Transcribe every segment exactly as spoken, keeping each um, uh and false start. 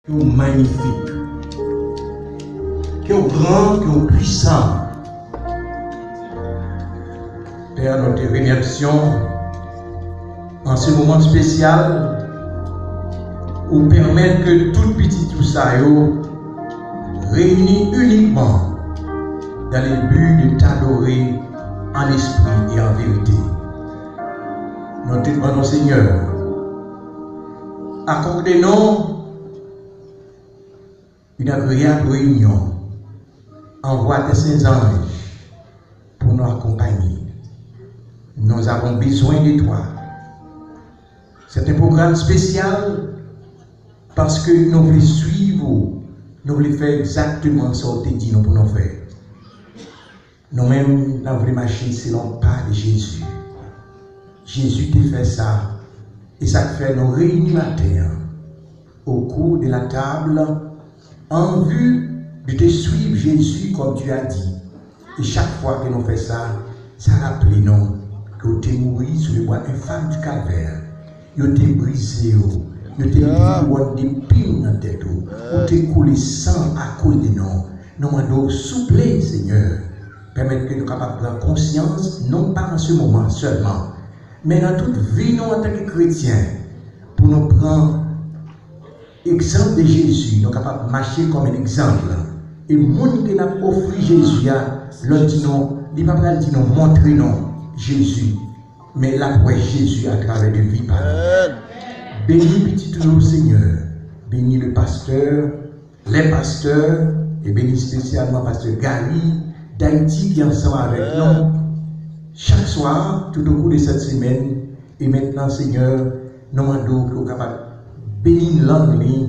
Ke w manyifik, ke w gran, ke w pwisan. Pè, nou te remèsye w an se moman espesyal ou pèmèt ke tout pitit ou sa yo reyini inikman dans le but de t'adorer en esprit et en vérité. Nou te mande w, Senyè, akòde nou une agréable réunion. Envoie tes saints anges pour nous accompagner. Nous avons besoin de toi. C'est un programme spécial parce que nous voulons suivre, nous voulons faire exactement ce que tu dis nous pour nous faire. Nou menm, n ap vle mache selon pa de Jezi. Jezi te fè sa, e sa k fè nou reyini maten an, au cours de la table, en vue de te suivre Jésus comme tu as dit. E chak fwa ke nou fè sa, sa raple nou ke w te mouri sou le bois infâme du Calvaire. Yo te brize w. Yo te mete kouwòn depin nan tèt ou. Ou te koule san akoz de nou. Nou mande w souple, Senyè, pèmèt ke nou kapab pran konsyans, non pa an se moman sèlman, men nan tout vi nou antanke kretyen, pou nou pran egzanp de Jezi, nou kapab mache kòm en egzanp. E moun ke n ap ofri Jezi a, lè l di nou, li pa pral di nou, montre nou Jezi. Men l ap wè Jezi atravè de vi pa nou. Beni pitit ou yo, Senyè. Beni le pasteur, les pasteurs, e beni espesyalman pastè Gary Dayiti ki ansanm avèk nou chak swa, tout au cours de cette semaine. E mentnan, Senyè, nou mande w ke w kapab beni lang li,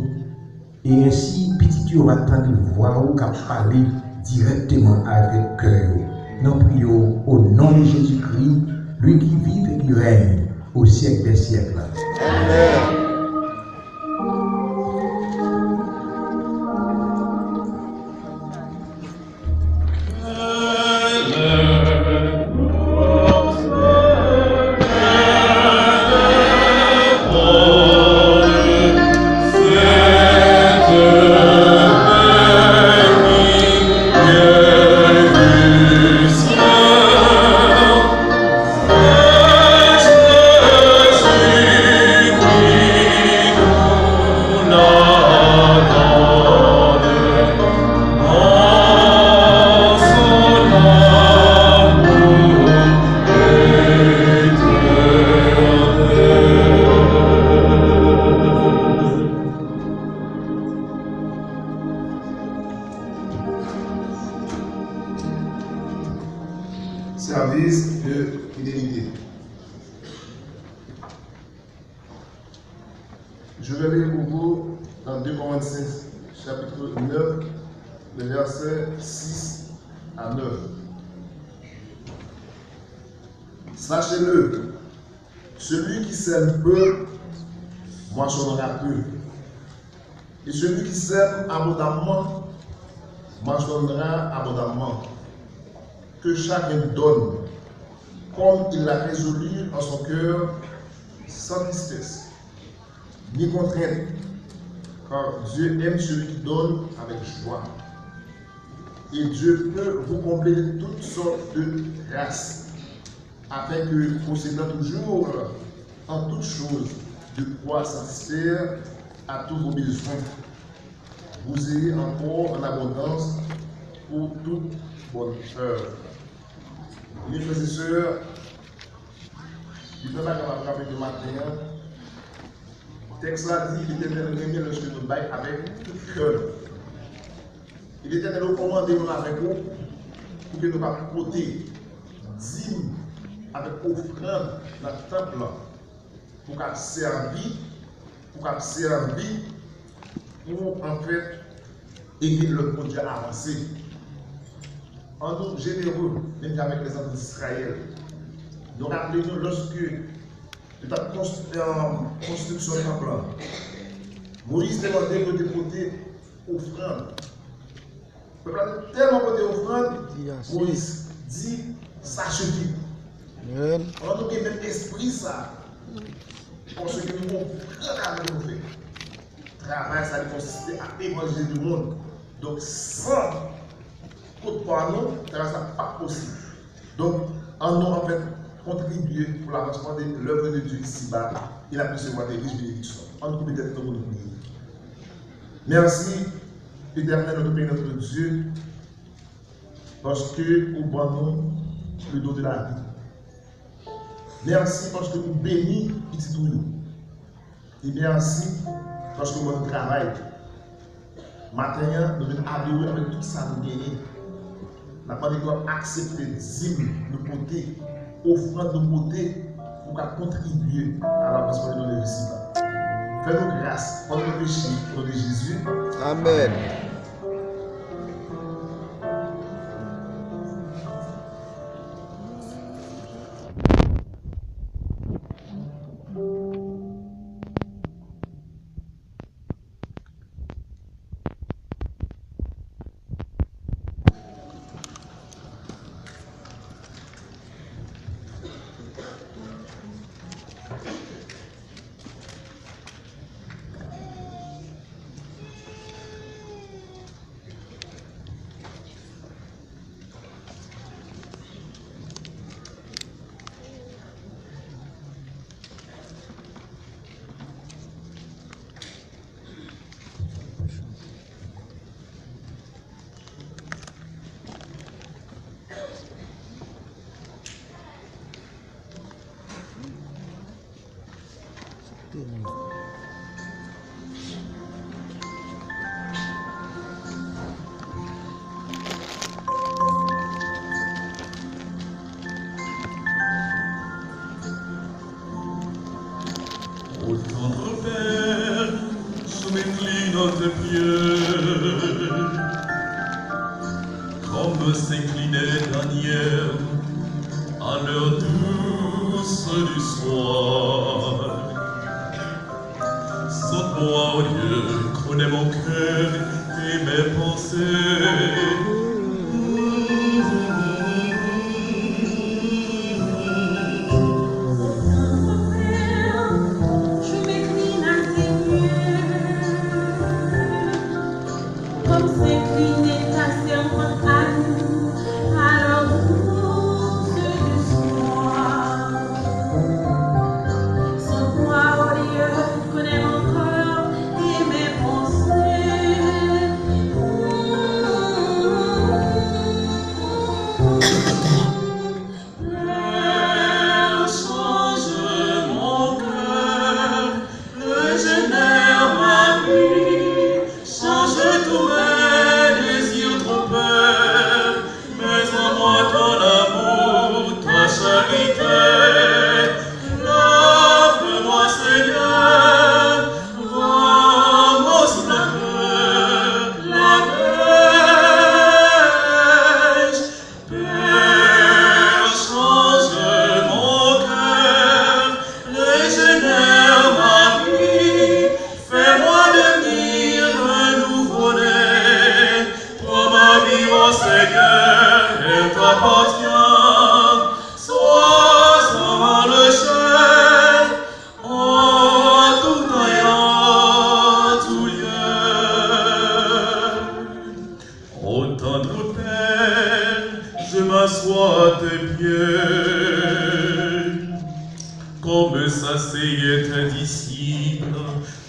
e ensi pitit yo va tande vwa ou k ap pale dirèkteman avèk kè yo. Nou priye w au nom de Jésus-Christ, lui qui vit et qui règne au siècle des siècles. Amen. Service de fidélité. Je vais lire pour vous dans deux Corinthiens, chapitre neuf, les versets six à neuf. Sachez-le, celui qui sème peu, moissonnera peu. Et celui qui sème abondamment, moissonnera abondamment. Que chacun donne, comme il l'a résolu en son cœur, sans tristesse ni contrainte, car Dieu aime celui qui donne avec joie. Et Dieu peut vous combler de toutes sortes de grâces, afin que, possédant toujours en toutes choses de quoi satisfaire à tous vos besoins, vous ayez encore en abondance pour toute bonne œuvre. Mes frères et sœurs, li fè bagay m ap raple nou maten an. Tèks la di, Letènèl renmen lèske nou bay avèk tout kè nou. E Letènèl ou kòmande nou avèk ou, pou ke nou ka pote dim avèk ofrann nan tanp lan, pou ka sèvi, pou ka sèvi pou, anfèt, ede lèv Bondye a avanse. An nou jenere, menm jan avèk lèzanfan Izrayèl. Nou raple nou, lòske yo t ap konstwi, konstriksyon tanp lan, Moyiz te mande pou yo te pote ofrann. Pèp la te tèlman pote ofrann, Moyiz di, sa sifi. An nou gen menm espri sa, paske nou gon gran travay pou nou fè. Travay sa li konsiste a evanjelize lemonn. Donk, san kout pa nou, travay sa p ap posib. Donk, ann nou, anfèt, kontribye pou lavansman de lèv de Dye isiba, e n ap resevwa de rich benediksyon. Ann nou koupe tèt nou pou nou priye. Merci, Éternel, notre Père, notre Dieu, paske ou ban nou le don de la vie. Mèsi paske ou beni pitit ou yo. E mèsi paske ou ban nou travay. Maten an, nou vin adore avèk tout sa nou genyen. N ap mande ke w ap aksepte dim nou pote, ofrann nou pote, pou w ka kontribye a lavansman de nou lev isiba. Fè nou gras, padone nou peche, o non de Jezi. Amèn. Ô tendre Père, je m'incline à tes pieds, comme s'inclinait Daniel à l'heure douce du soir. Sainte moi, ô Dieu, connais mon cœur et mes pensées. Je m'incline à tes pieds, comme s'inclinait ta servante Anne à l'heure douce du soir. Sainte moi, ô Dieu, connais mon cœur et mes pensées. Père, change mon cœur, régénère ma vie, change tous mes désirs trompés, mets en moi ton amour, ta charité. Lave-moi, Seigneur, rends-moi la peur, la pêche. Père, change mon cœur, régénère ma vie, fais-moi devenir un nouveau-né. Prends ma vie, ô Seigneur, elle t'appartient. Sois sans recherche, en tout temps et en tout lieu. Ô tendre Père, je m'assois à tes pieds, comme s'asseyaient tes disciples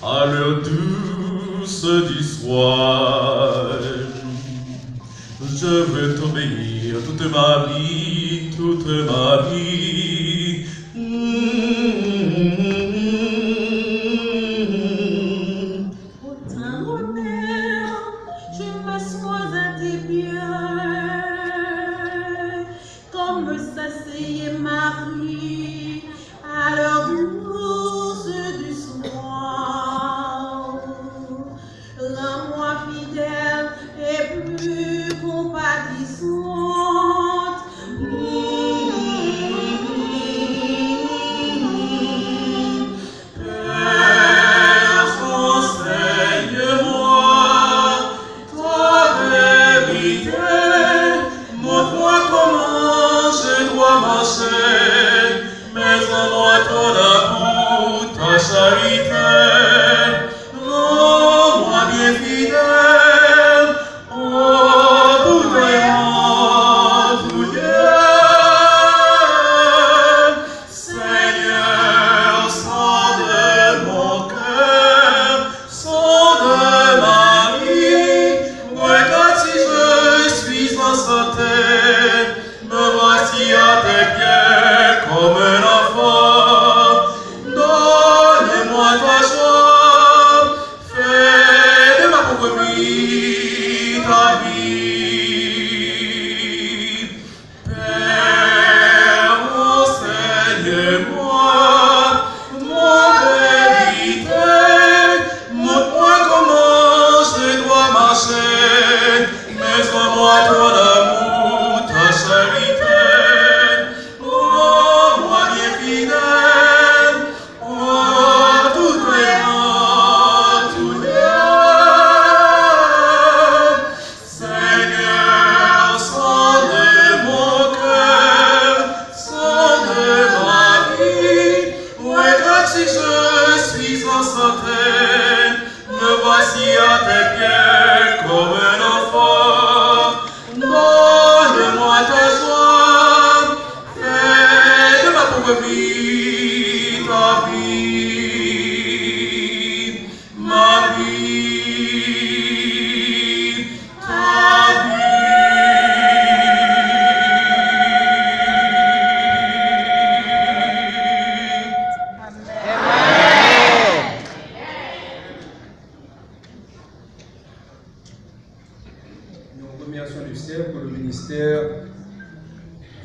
à l'heure douce du soir. Je veux t'obéir toute ma vie, toute ma vie. Ô tendre Père, je m'assois à tes pieds, comme s'asseyait Marie à l'heure douce du soir. Rends-moi fidèle et plus compatissante. Père, enseigne-moi ta vérité, montre-moi comment je dois marcher, mets en moi ton amour, ta charité. ta vi. Pè, ansèy mwen, mon verite, mont mwen kòman je dwa mache, montre-moi ton amour, ta charité, rends-moi bien fidèle, en tout aimant tout lien. Seigneur, sonde mon cœur, sonde ma vie, regarde si je suis en santé. Me voici à tes pieds comme un enfant. Donne-moi ta joie, fais de ma pauvre vie ta vie, ma vie, ta vie. Nous remercions le ciel pour le ministère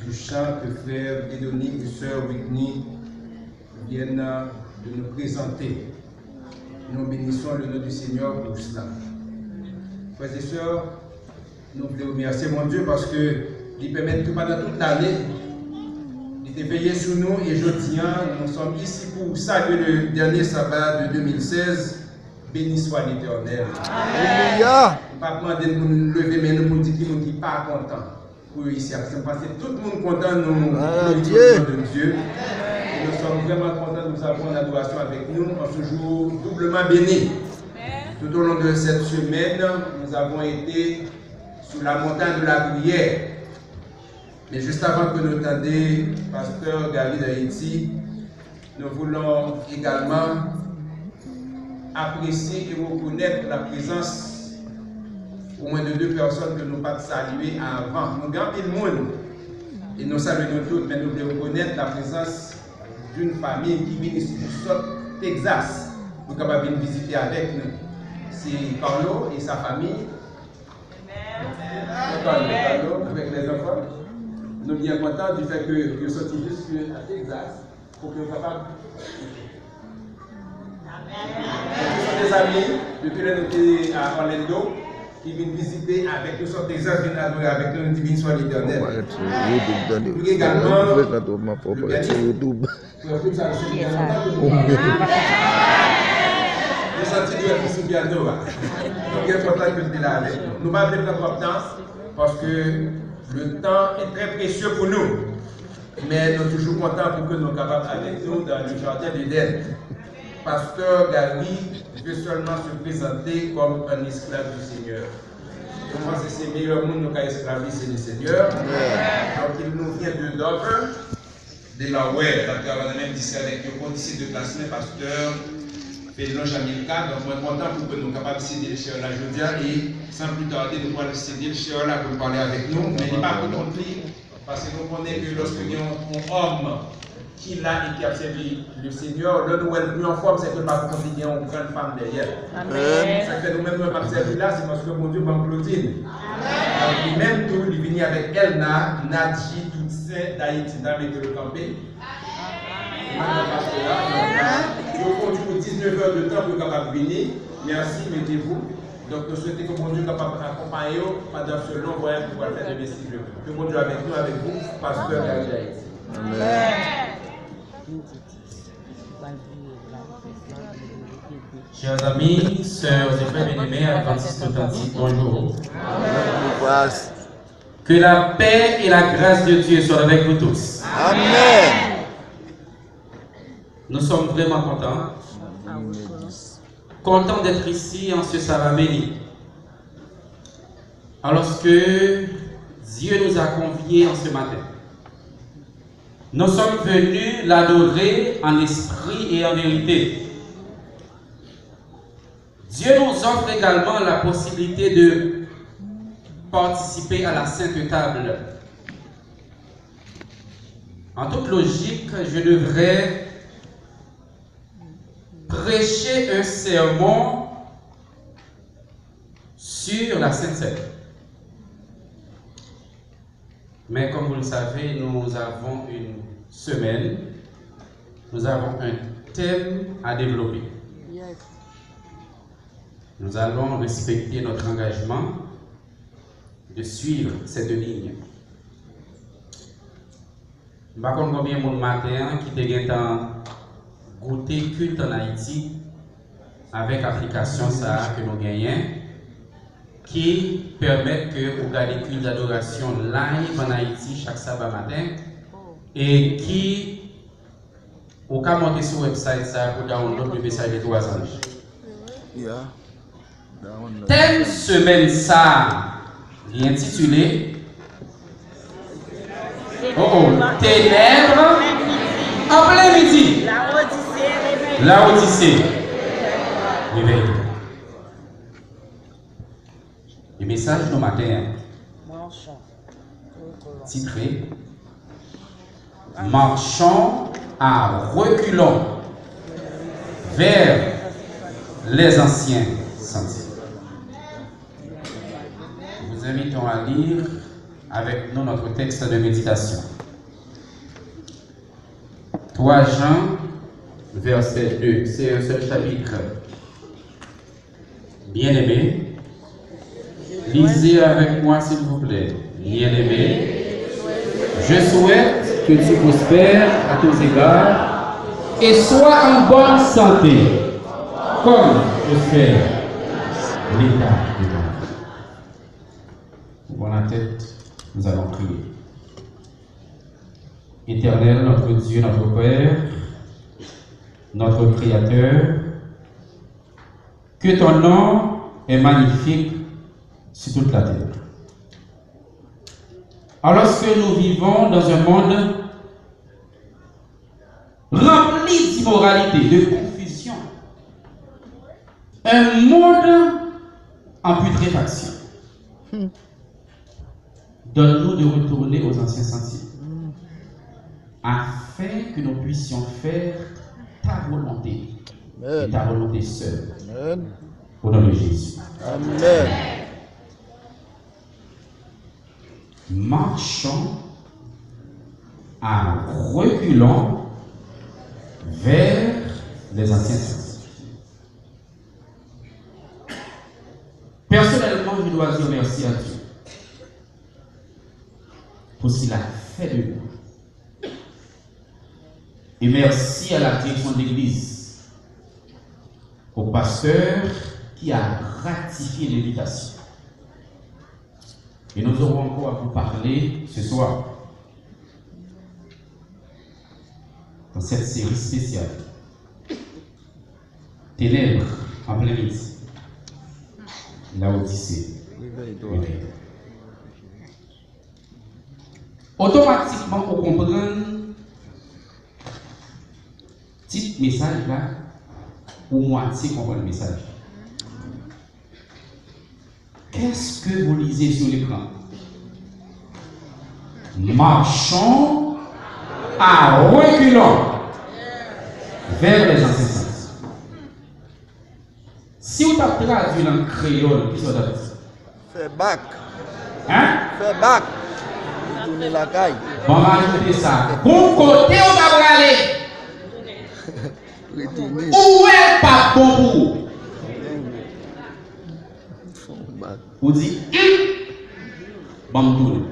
du chant que frère Dedony et sœur Whitney viennent de nous présenter. Nous bénissons le nom du Seigneur pour cela. Frères et sœurs, nou vle remèsye Bondye paske li pèmèt ke pandan tout lane, li te veye sou nou e jodi a, nous sommes ici pour saluer le dernier sabbat de deux mille seize. Béni soit l'Éternel. Alelouya. M p ap mande n pou n leve men nou pou n di ki moun ki pa kontan pou yo isi a, paske m panse tout moun kontan, nou glorifie le nom de Dieu. Et nous sommes vraiment contents de vous avoir en adoration avec nous en ce jour doublement béni. Tout au long de cette semaine, nous avons été sur la montagne de la prière. Mais juste avant que nous tende Pasteur Gary d'Haïti, nous voulons également apprécier et reconnaître la présence au moins de deux personnes que nou pa t salye avan. Nou gen anpil moun e nou salye nou tout, men nou vle rekonèt la prezans d'une famille ki vini sou sòt Texas pou kapab vin vizite avèk nou. Se Carlo et sa famille. Carlo, Carlo avec les enfants. Nou byen kontan du fait que yo soti jiske a Texas. Pou ke yo kapab. Donk, se son dezami, depi lè nou te a Orlando, ki vin vizite avèk nou, sòt Texas, vin adore avèk nou, nou di, "Beni swa Letènèl." Nou gen egalman le pianiste, frè Fritz, a sou pyano. Nou santi li sou pyano a. Nou byen kontan ke l te la avèk nou. Nou pa vle pran twòp tan, paske le temps est très précieux pour nous. Men nou toujou kontan pou ke nou kapab avèk nou dans le jardin d'Éden. Pasteur Gary veut seulement se présenter comme un esclave du Seigneur. Mwen panse se meyè moun nou ka esklav li, se le Seigneur. Donk, il nous vient de Dover, Delaware, l ap travay nan menm distrik avèk yo, kondisye deplasman, pastè Fedlon Jamilka. Donk, mwen kontan pou ke nou kapab sede l chè la jodi a, e san pli tade, nou pral sede l chè la pou l pale avèk nou, men li pa pou kont li. Paske nou konnen ke lòske gen yon, yon òm ki la e ki ap sèvi le Senyè, lè nou wè l pi anfòm, se ke l pa konn li gen yon grann fanm dèyè l. Amèn. Sa k fè nou menm nou p ap sèvi la, se paske Bondye ban m Claudine. Donk, li menm tou, li vini avèk Elna, Nadji, tout sen Dayiti, n a mete yo kanpe. Madan pastè a, donk, yo fè yon ti kou diznèf è de tan pou yo kapab vini. Mèsi, mete vou. Donk, nou swete ke Bondye kapab akonpaye yo pandan se lon vwayaj ke nou pral fè demen, si Dye vle. Ke Bondye avèk nou, avèk vou, pastè Gary Dayiti. Amèn. Chers amis, sœurs et frères bien-aimés, adventistes authentiques, bonjour. Que la paix et la grâce de Dieu soient avec vous tous. Amen. Nous sommes vraiment contents. Content d'être ici en ce sabbat béni. Alors que Dieu nous a conviés en ce matin. Nous sommes venus l'adorer en esprit et en vérité. Dieu nous offre également la possibilité de participer à la Sainte Table. En toute logique, je devrais prêcher un sermon sur la Sainte Seine. Mais comme vous le savez, nous avons une semaine, nous avons un thème à développer. Nous allons respecter notre engagement de suivre cette ligne. M pa konn konbyen moun maten an ki te gentan goute kilt ann Ayiti avèk aplikasyon sa a ke nou genyen, ki pèmèt ke ou gade kilt adorasyon live ann Ayiti chak saba maten, e ki ou ka monte sou website sa a pou download le message des trois anges. Yeah. Tèm semèn sa a, li entitile, oh, oh, tenèb an plen midi. Laodise, revèy. E mesaj nou maten an titre, Marchons à reculons vers les anciens sentiers. Nous vous invitons à lire avec nous notre texte de méditation. Trois Jean, verset deux. C'est un seul chapitre. Bien-aimés, lisez avec moi, s'il vous plaît. Bien-aimé, je souhaite que tu prospères à tous égards et sois en bonne santé, comme prospère l'état de ton âme. Ouvrons la tête, nous allons prier. Éternel, notre Dieu, notre Père, notre Créateur, que ton nom est magnifique sur toute la terre. Alors que nous vivons dans un monde rempli d'immoralité, de confusion, un monde en putréfaction, donne-nous de retourner aux anciens sentiers, afin que nous puissions faire ta volonté, et ta volonté seule. Au nom de Jésus. Amen. Marchons à reculons vers les anciens sentiers. Personnellement, je dois dire merci à Dieu pour ce qu'il a fait de nous. Et merci à la direction de l'église, au pasteur qui a ratifié l'invitation. Et nous aurons encore à vous parler ce soir, dans cette série spéciale. Tenèb an plen midi. Laodise. Revèy. Otomatikman, ou konprann tit mesaj la, ou mwatye konprann mesaj la. Qu'est-ce que vous lisez sur l'écran? Marchons à reculons vers les ancêtres. Si w t ap tradui l an kreyòl, kisa w t ap di? Fè bak. Hein? Fè bak. Retounen lakay. Bon, m ajoute sa. Bon kote w ta prale? Retounen. Ou wè l pa bon pou ou. Fè yon bak. Ou di, hmm, ban m tounen.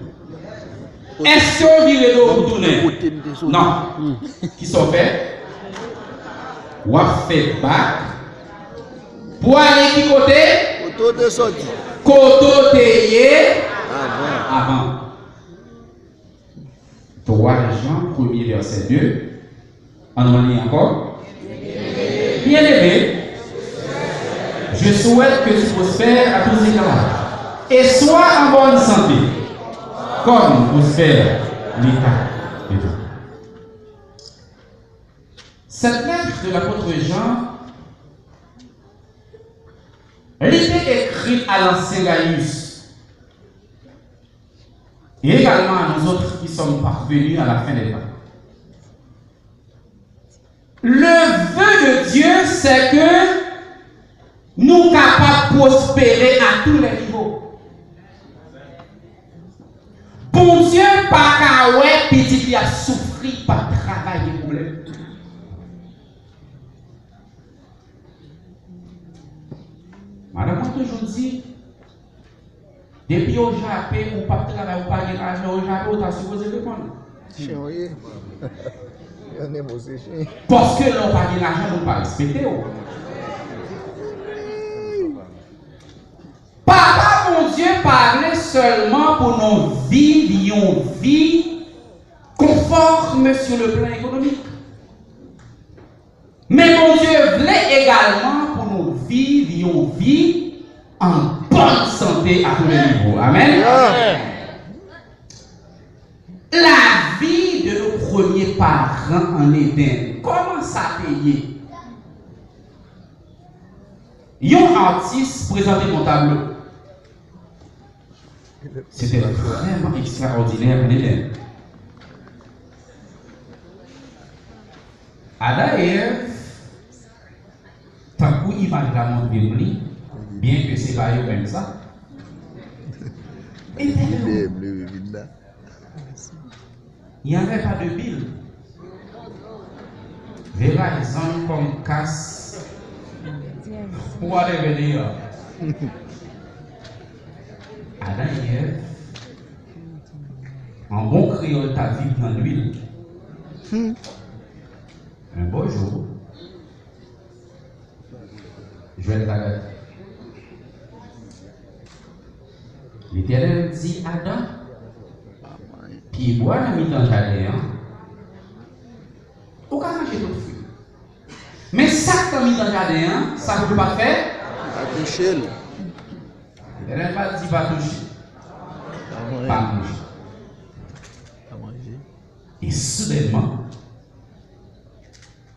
Èske w vire do w pou tounen? Non. Kisa w fè? W ap fè bak pou ale ki kote? Kote w te soti. Kote w te ye avan. Twa Jan, premye vèsè de. Ann li ankò. Bien-aimé, je souhaite que tu prospères à tous égards et sois en bonne santé, comme prospère l'état de ton âme. Cette lettre de l'apôtre Jean, li te écrit à l'ancien Gaius. Et également à nous autres qui sommes parvenus à la fin des temps. Le vœu de Dieu, c'est que Nou kapab pwospere a tou lè nivo. Bondye pa ka wè pitit li ap soufri, p ap travay, gen pwoblèm. Madanm mwen toujou di, depi yo jape, ou p ap travay, ou pa gen lajan, yo jape, ou ta sipoze reponn. Chen w ye. Yon nemo se chen. Paske lè w pa gen lajan, moun pa respekte w. Papa Bondye pa vle sèlman pou nou viv yon vi konfòm sou le plan ekonomik. Men Bondye vle egalman pou nou viv yon vi an bòn sante a tou lè nivo. Amèn. Amèn. La vie de nos premiers parents en Éden, kòman sa te ye? Yon atis prezante yon tablo. C'était vraiment extraordinaire en Éden. Adan e Èv, tankou imaj la montre m li, byen ke se pa yo menm sa. Epi, il n'y avait pas de bill. Verizon, Comcast, whatever they are. Adan e Èv, an bon kreyòl, t ap viv nan lwil. Un beau jour, Jwèt la gate. Letènèl di Adan, pyebwa nan mitan jaden an, ou ka manje tout fwi. Men sa k nan mitan jaden an, sa pou l pa fè? Pa touche l. Letènèl pa di pa touche. Pa manje. Pa manje. E soudènman,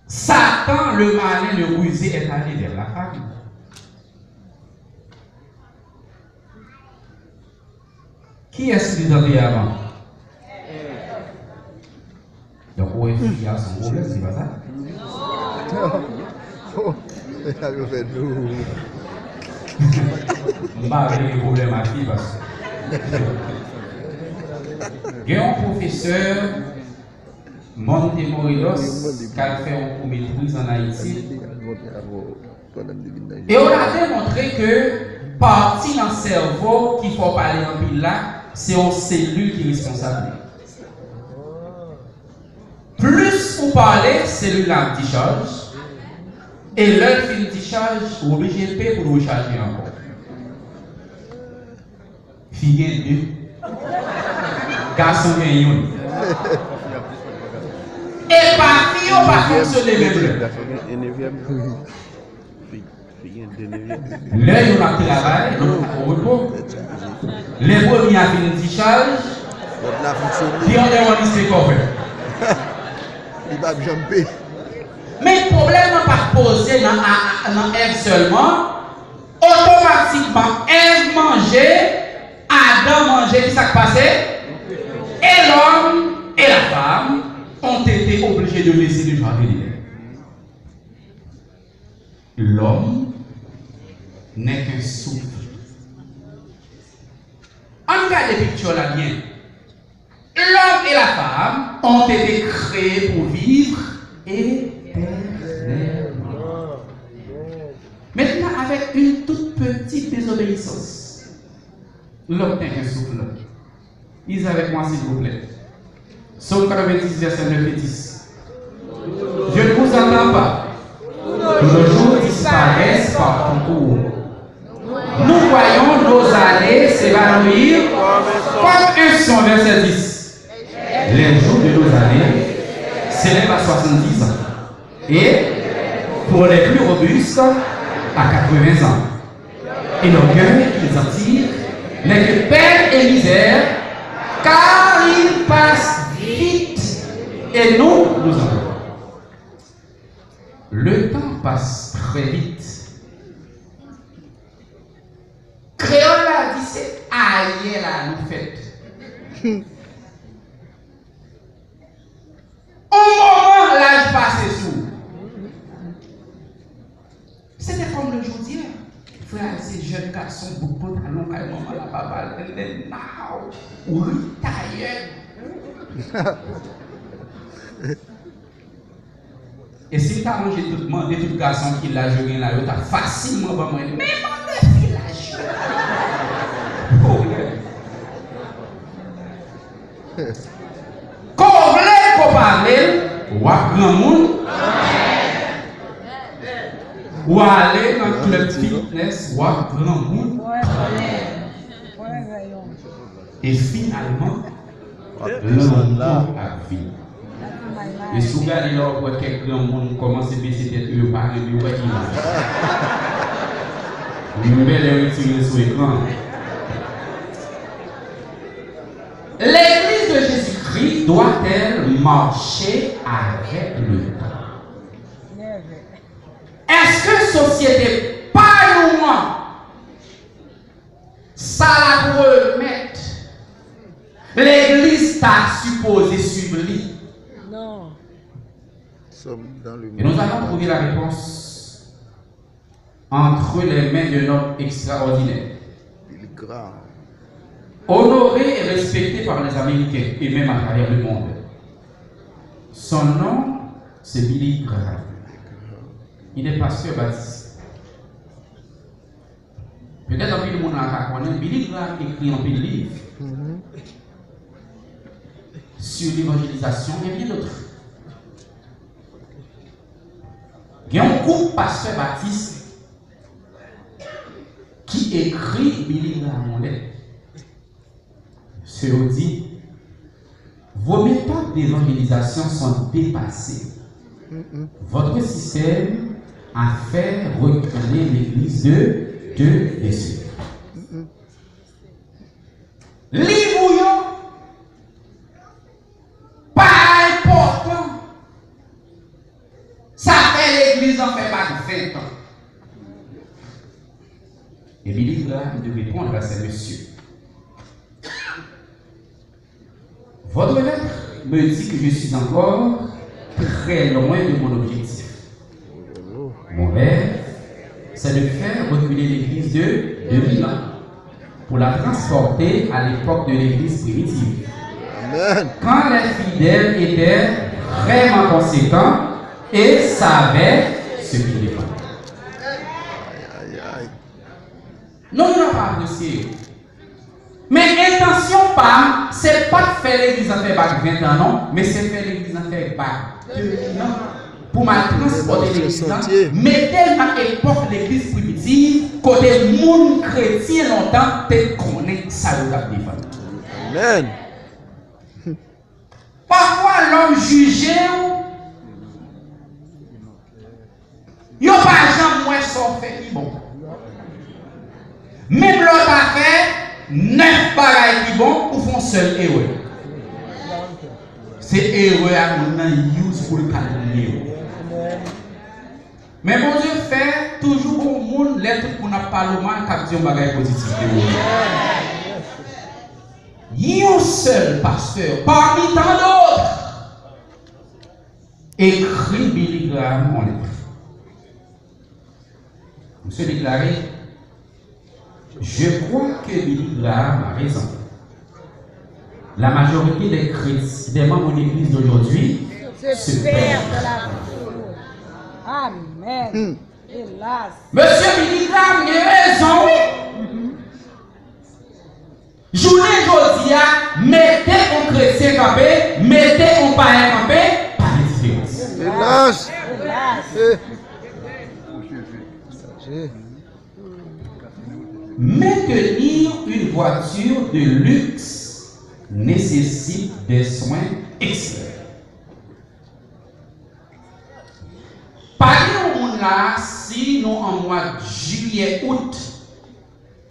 Satan, le malin, le rusé, est allé vers la femme. Kiyès ki te tante avan? Donk, ou wè fi a se yon pwoblèm, se pa sa? Mesye yo fè dlo. M pa vle gen pwoblèm ak li, paske gen yon pwofesè Montemorelos k al fè yon kou metriz ann Ayiti. E yo la demontre ke pati nan sèvo ki fè w pale anpil la, se yon selil ki responsab li. Plis ou pale, selil la ap dichaj, e lè l fin dichaj, ou oblije peye pou l rechaje ankò. Fi gen de. Gason gen youn. E pa fi yo pa fonksyone menm lè. Gason gen en nevyèm. Fi, fi gen de nevyèm. Lè youn ap travay, lòt ap pran repo. Lè premye a fin dichaj, lòt la fonksyone. Li anlè yon liste kòfè. Li p ap janm peye. Men pwoblèm nan pa t poze nan, a, a, nan Èv sèlman. Otomatikman, Èv manje, Adan manje, ki sa k pase? Et l'homme et la femme ont été obligés de laisser le jardin d'Éden. L'homme n'est qu'un souffle. Ann gade picture la byen. L'homme et la femme ont été créés pour vivre éternellement. Maintenant, avec une toute petite désobéissance, l'homme n'est qu'un souffle. Lisez avec moi, s'il vous plaît. Psaume quatre-vingt-dix, versets neuf et dix. Je ne vous entends pas. Nos jours disparaissent par ton cours. Nous voyons nos années s'évanouir comme un son, verset dix. Les jours de nos années s'élèvent à soixante-dix ans, et pour les plus robustes, à quatre-vingts ans. Et le gain qu'ils en tirent n'est que peine et misère, car ils passent vite, et nous, nous en perdons. Le temps passe très vite. Kreyòl la di se ayè la nou fèt. On moman laj pase sou ou. Se te kòm le jodi a. jèn gason bout pantalon kay manman l a papa l, and then now, ou ritayè. E si m ta manje tout, mande tout gason ki laj yo gen la, yo ta fasilman ban mwen menm mande fi laj yo. Pwoblèm. Ko vle, ko pa vle, w ap granmoun. W ale nan klèb fitness, w ap granmoun. E finalman, lanmou ap vini. E si w gade la, w ap wè kèk granmoun kòmanse bese tèt yo, yo pa renmen wè imaj. M bèlè retire l sou ekran. L'église de Jésus-Christ doit-elle marcher avec le temps? Èske sosyete pa nou an sa l ap remèt, legliz ta sipoze swiv li? Non. Sòm dan le... Et nous allons trouver la réponse entre les mains d'un homme extraordinaire, Billy Graham, honoré et respecté par les Américains et même à travers le monde. Son nom, c'est Billy Graham. Il est pasteur baptiste. Petèt anpil moun la ka konnen, Billy Graham ekri anpil liv sur l'évangélisation et bien d'autres. Gen yon gwoup pastè batis ki ekri Billy Graham yon lèt. Se yo di, vos méthodes d'évangélisation sont dépassées. Votre système a fait reculer l'église de Dieu des cieux. Liv ou yo pa enpòtan. Sa fè legliz lan fè bak ven tan. Et Billy Graham de répondre à ces messieurs. Votre lettre me dit que je suis encore très loin de mon objectif. Mon rêve, c'est de faire reculer l'église de deux mille ans pour la transporter à l'époque de l'église primitive. Amen. Quand les fidèles étaient vraiment conséquents et savaient ce qu'ils défendaient. Aïe, aïe, aïe. Non, nou pa apresye yo. Men entansyon pa m, se pa t fè legliz lan fè bak ven tan non, men se fè legliz lan fè bak de mil an pou m al transpòte legliz lan, mete l nan epòk legliz primitiv, kote moun kretyen lontan te konnen sa yo t ap defann. Amen. Pafwa lòm jije w, yo pa janm wè sa w fè ki bon. Menm lè w ta fè nèf bagay ki bon, ou fè yon sèl erè. Se erè a moun nan use pou l kalkile w. Men Bondye fè toujou gon moun lè tout moun ap pale w mal k ap di yon bagay pozitif de ou. Yon sèl pastè parmi tant d'autres ekri Billy Graham yon lèt. Misye deklare, je crois que Billy Graham a raison. La majorité des chrétiens, des membres de l'église d'aujourd'hui se perdent dans la foule. Amen. Hélas. Mesye Billy Graham gen rezon, wi. Jounen jodi a, mete yon kretyen kanpe, mete yon payen kanpe, pa gen diferans. Hélas. Hélas. Eh. Maintenir une voiture de luxe nécessite des soins extrêmes. Pa gen yon moun la, si nou an mwa jiyè, out,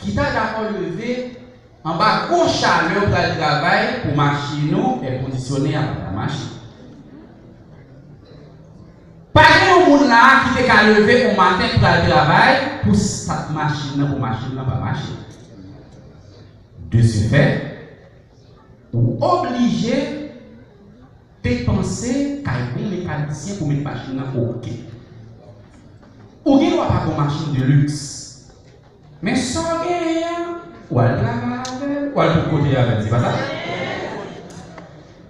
ki ta dakò leve anba gwo chalè pral travay pou machin ou èkondisyone a pa ka mache. Pa gen yon moun la ki te ka leve yon maten pral travay pou stat machin nan, pou machin nan pa mache. De ce fait, ou oblije depanse kay bon mekanisyen pou met machin nan oke. Ou gen dwa pa gen yon machin de luxe, Men sa w genyen an, w al travay avè l, w al tout kote avè l, se pa sa?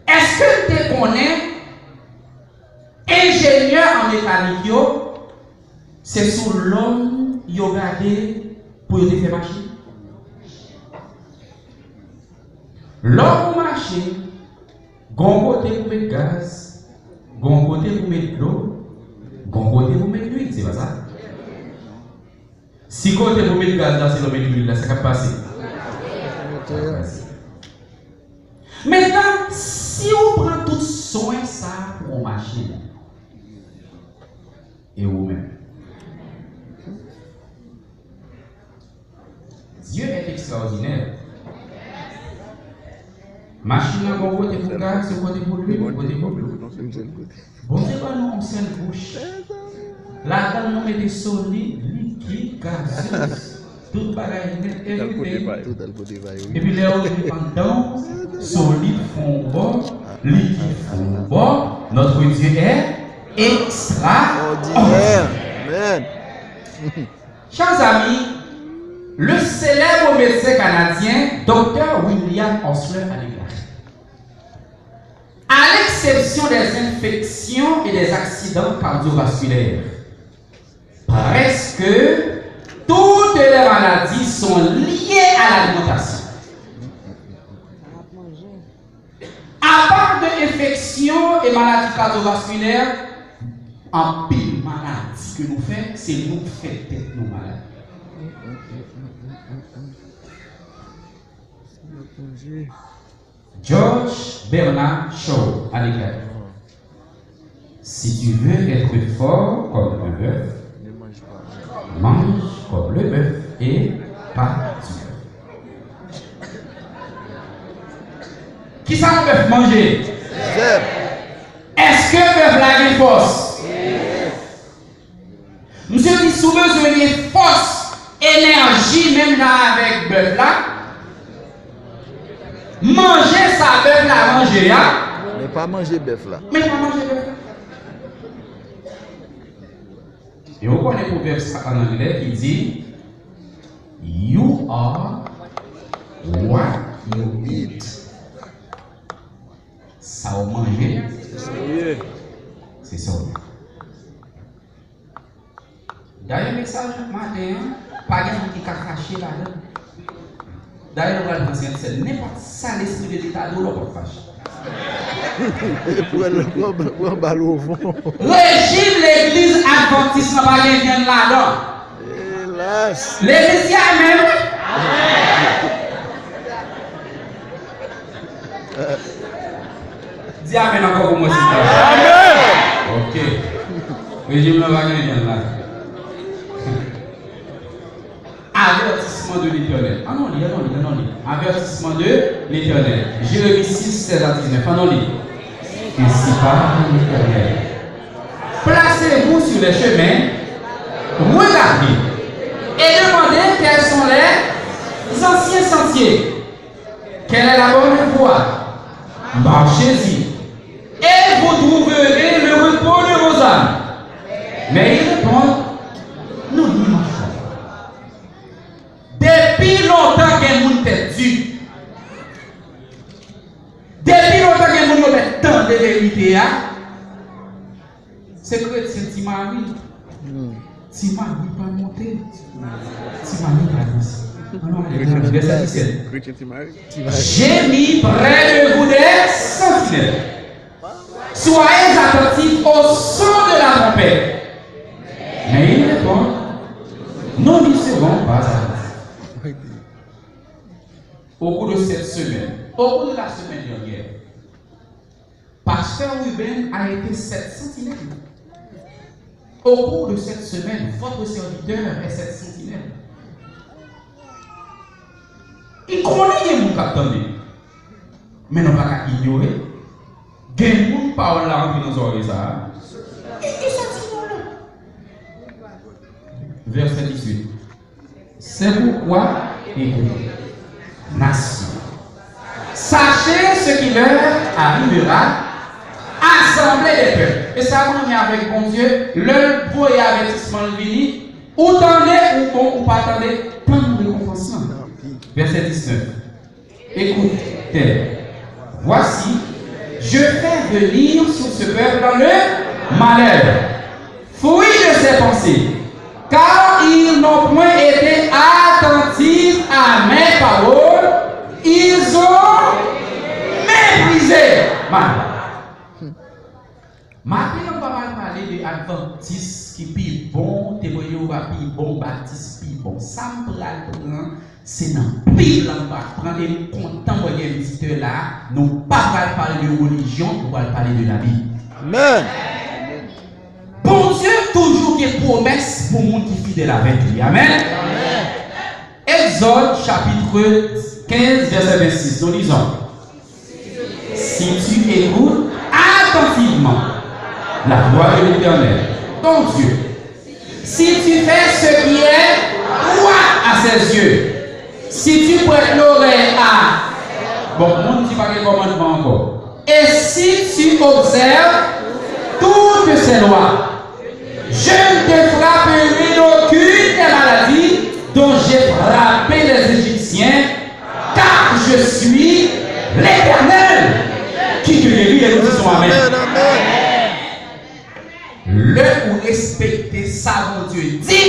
Èske n te konnen enjenyè an mekanik yo, se sou lòm yo gade pou yo te fè machin? Lè w gon machin, gon kote pou met gaz, gon kote pou met dlo, gon kote pou met luil, se pa sa? Si kote pou met gaz la se lè w met luil la, sa k ap pase? Mentnan, si w pran tout swen sa a pou yon machin, e ou menm? Dieu est extraordinaire. Machin nan gon kote pou gaz, yon kote pou luil, yon kote pou dlo. Bondye ban nou yon sèl bouch. Ladan l nou mete solid, likid, gazez, tout bagay nèt e vide. Epi lè yo vin anndan w, solid fè yon bò, likid fè yon bò, notre Dieu est extraordinaire. Amen. Chers amis, le célèbre médecin canadien, Docteur William Osler, a déclaré, à l'exception des infections et des accidents cardiovasculaires, presque toutes les maladies sont liées à l'alimentation. Apa de enfeksyon e maladi kadyovaskilè, anpil maladi ke nou fè, se nou k fè tèt nou malad. George Bernard Shaw a deklare, si tu veux être fort comme un bœuf, mange comme le bœuf et pas du bœuf. Kisa yon bèf manje? Zèb. Èske bèf la gen fòs? Misye di, si w bezwen gen fòs, enèji, menm jan avèk bèf la, manje sa bèf la manje a. Men pa manje bèf la. Men pa manje bèf la. E w konnen pwovèb sa an anglè ki di, you are what you eat. Sa w manje, se sa w ye. Dayè, mesaj maten an, pa gen moun ki ka fache ladan l. Dayè, nou pral pran Sent Sèn. Nenpòt sa Lespri de Dye ta di w la, w p ap fache. Pran, pran, pran bal au fond. Rejim legliz advantis lan pa gen vyann ladan. Elas. Legliz di amèn, wi. Di amèn ankò pou mwen, silvouplè. Amèn. Ok. Rejim lan pa gen vyann la. Avertissement de l'Éternel. Ann nou li, ann nou li, ann nou li. Avertissement de l'Éternel. Jérémie six, seize à dix-neuf. Ann nou li. Ainsi parle l'Éternel. Placez-vous sur les chemins, regardez et demandez quels sont les anciens sentiers. Quelle est la bonne voie? Marchez-y, et vous trouverez le repos de vos âmes. Mais ils répondent, nous n'y marchons pas. Depi lontan gen moun tèt di. Depi lontan gen moun yo mèt tande verite a. Se kretyen Ti Mari. Ti Mari pa monte. Ti Mari pa desann. Ann nou ale nan vèsè disèt. Kretyen Ti Mari. J'ai mis près de vous des sentinelles. Soyez attentifs au son de la trompette. Mais ils répondent, nous n'y serons pas attentifs. Au cours de cette semaine, au cours de la semaine dernière, Pasteur Ruben a été cette sentinelle. Au cours de cette semaine, votre serviteur est cette sentinelle. Li konnen gen moun k ap tande. Men nou pa ka inyore. Gen moun pawòl la rantre nan zòrèy sa a. E, e santi nou la. Vèsè dizuit. C'est pourquoi, écoutez, nation, sachez ce qui leur arrivera, assemblée des peuples. E sa m renmen avèk Bondye, lè l voye avètisman l vini, ou tande, ou bon, ou pa tande, Tann rekonpans lan. Vèsè diznèf. Écoutez, voici, je fais venir sur ce peuple le malheur, fruit de ses pensées, car ils n'ont point été attentifs à mes paroles, ils ont méprisé ma. Maten an, m pa pral pale de advantis ki pi bon, temwen Jewova pi bon, batis pi bon. Sa m pral pran, se nan Bib la m pral pran, e m kontan mwen gen vizitè la. Nou pa pral pale de relijyon, nou pral pale de Labib. Amèn. Bondye toujou gen pwomès pou moun ki fidèl avèk li. Amèn. Amèn. Egzòd, chapitre quinze, verset vingt-six, nous lisons. Si tu écoutes attentivement la voix de l'Éternel, ton Dieu, si tu fais ce qui est droit à ses yeux, si tu prêtes l'oreille à... Bon, moun di pa gen kòmandman ankò. Et si tu observes toutes ses lois, je ne te frapperai d'aucune des maladies dont j'ai frappé les Égyptiens, car je suis l'Éternel qui te guérit. Et nous disons Amen. Amèn, amèn. Lè ou respekte sa Bondye di,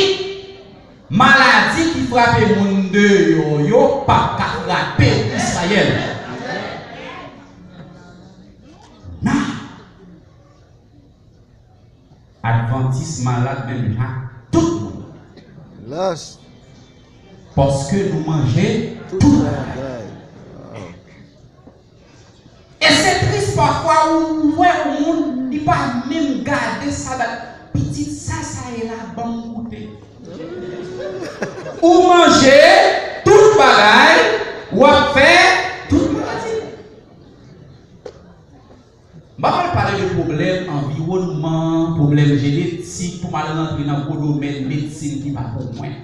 maladi ki frape moun deyò yo p ap ka frape w, Izrayèl. Nan Advantis malad menm jan ak tout moun. Las. Paske nou manje tout bagay. E se tris pafwa ou wè yon moun, li pa menm gade sa, pitit sa, sa ye la, ban m goute. Ou manje tout bagay, w ap fè tout maladi. M pa pral pale de pwoblèm anviwònman, pwoblèm jenetik, pou m al rantre nan gwo domèn medsin ki pa pou mwen.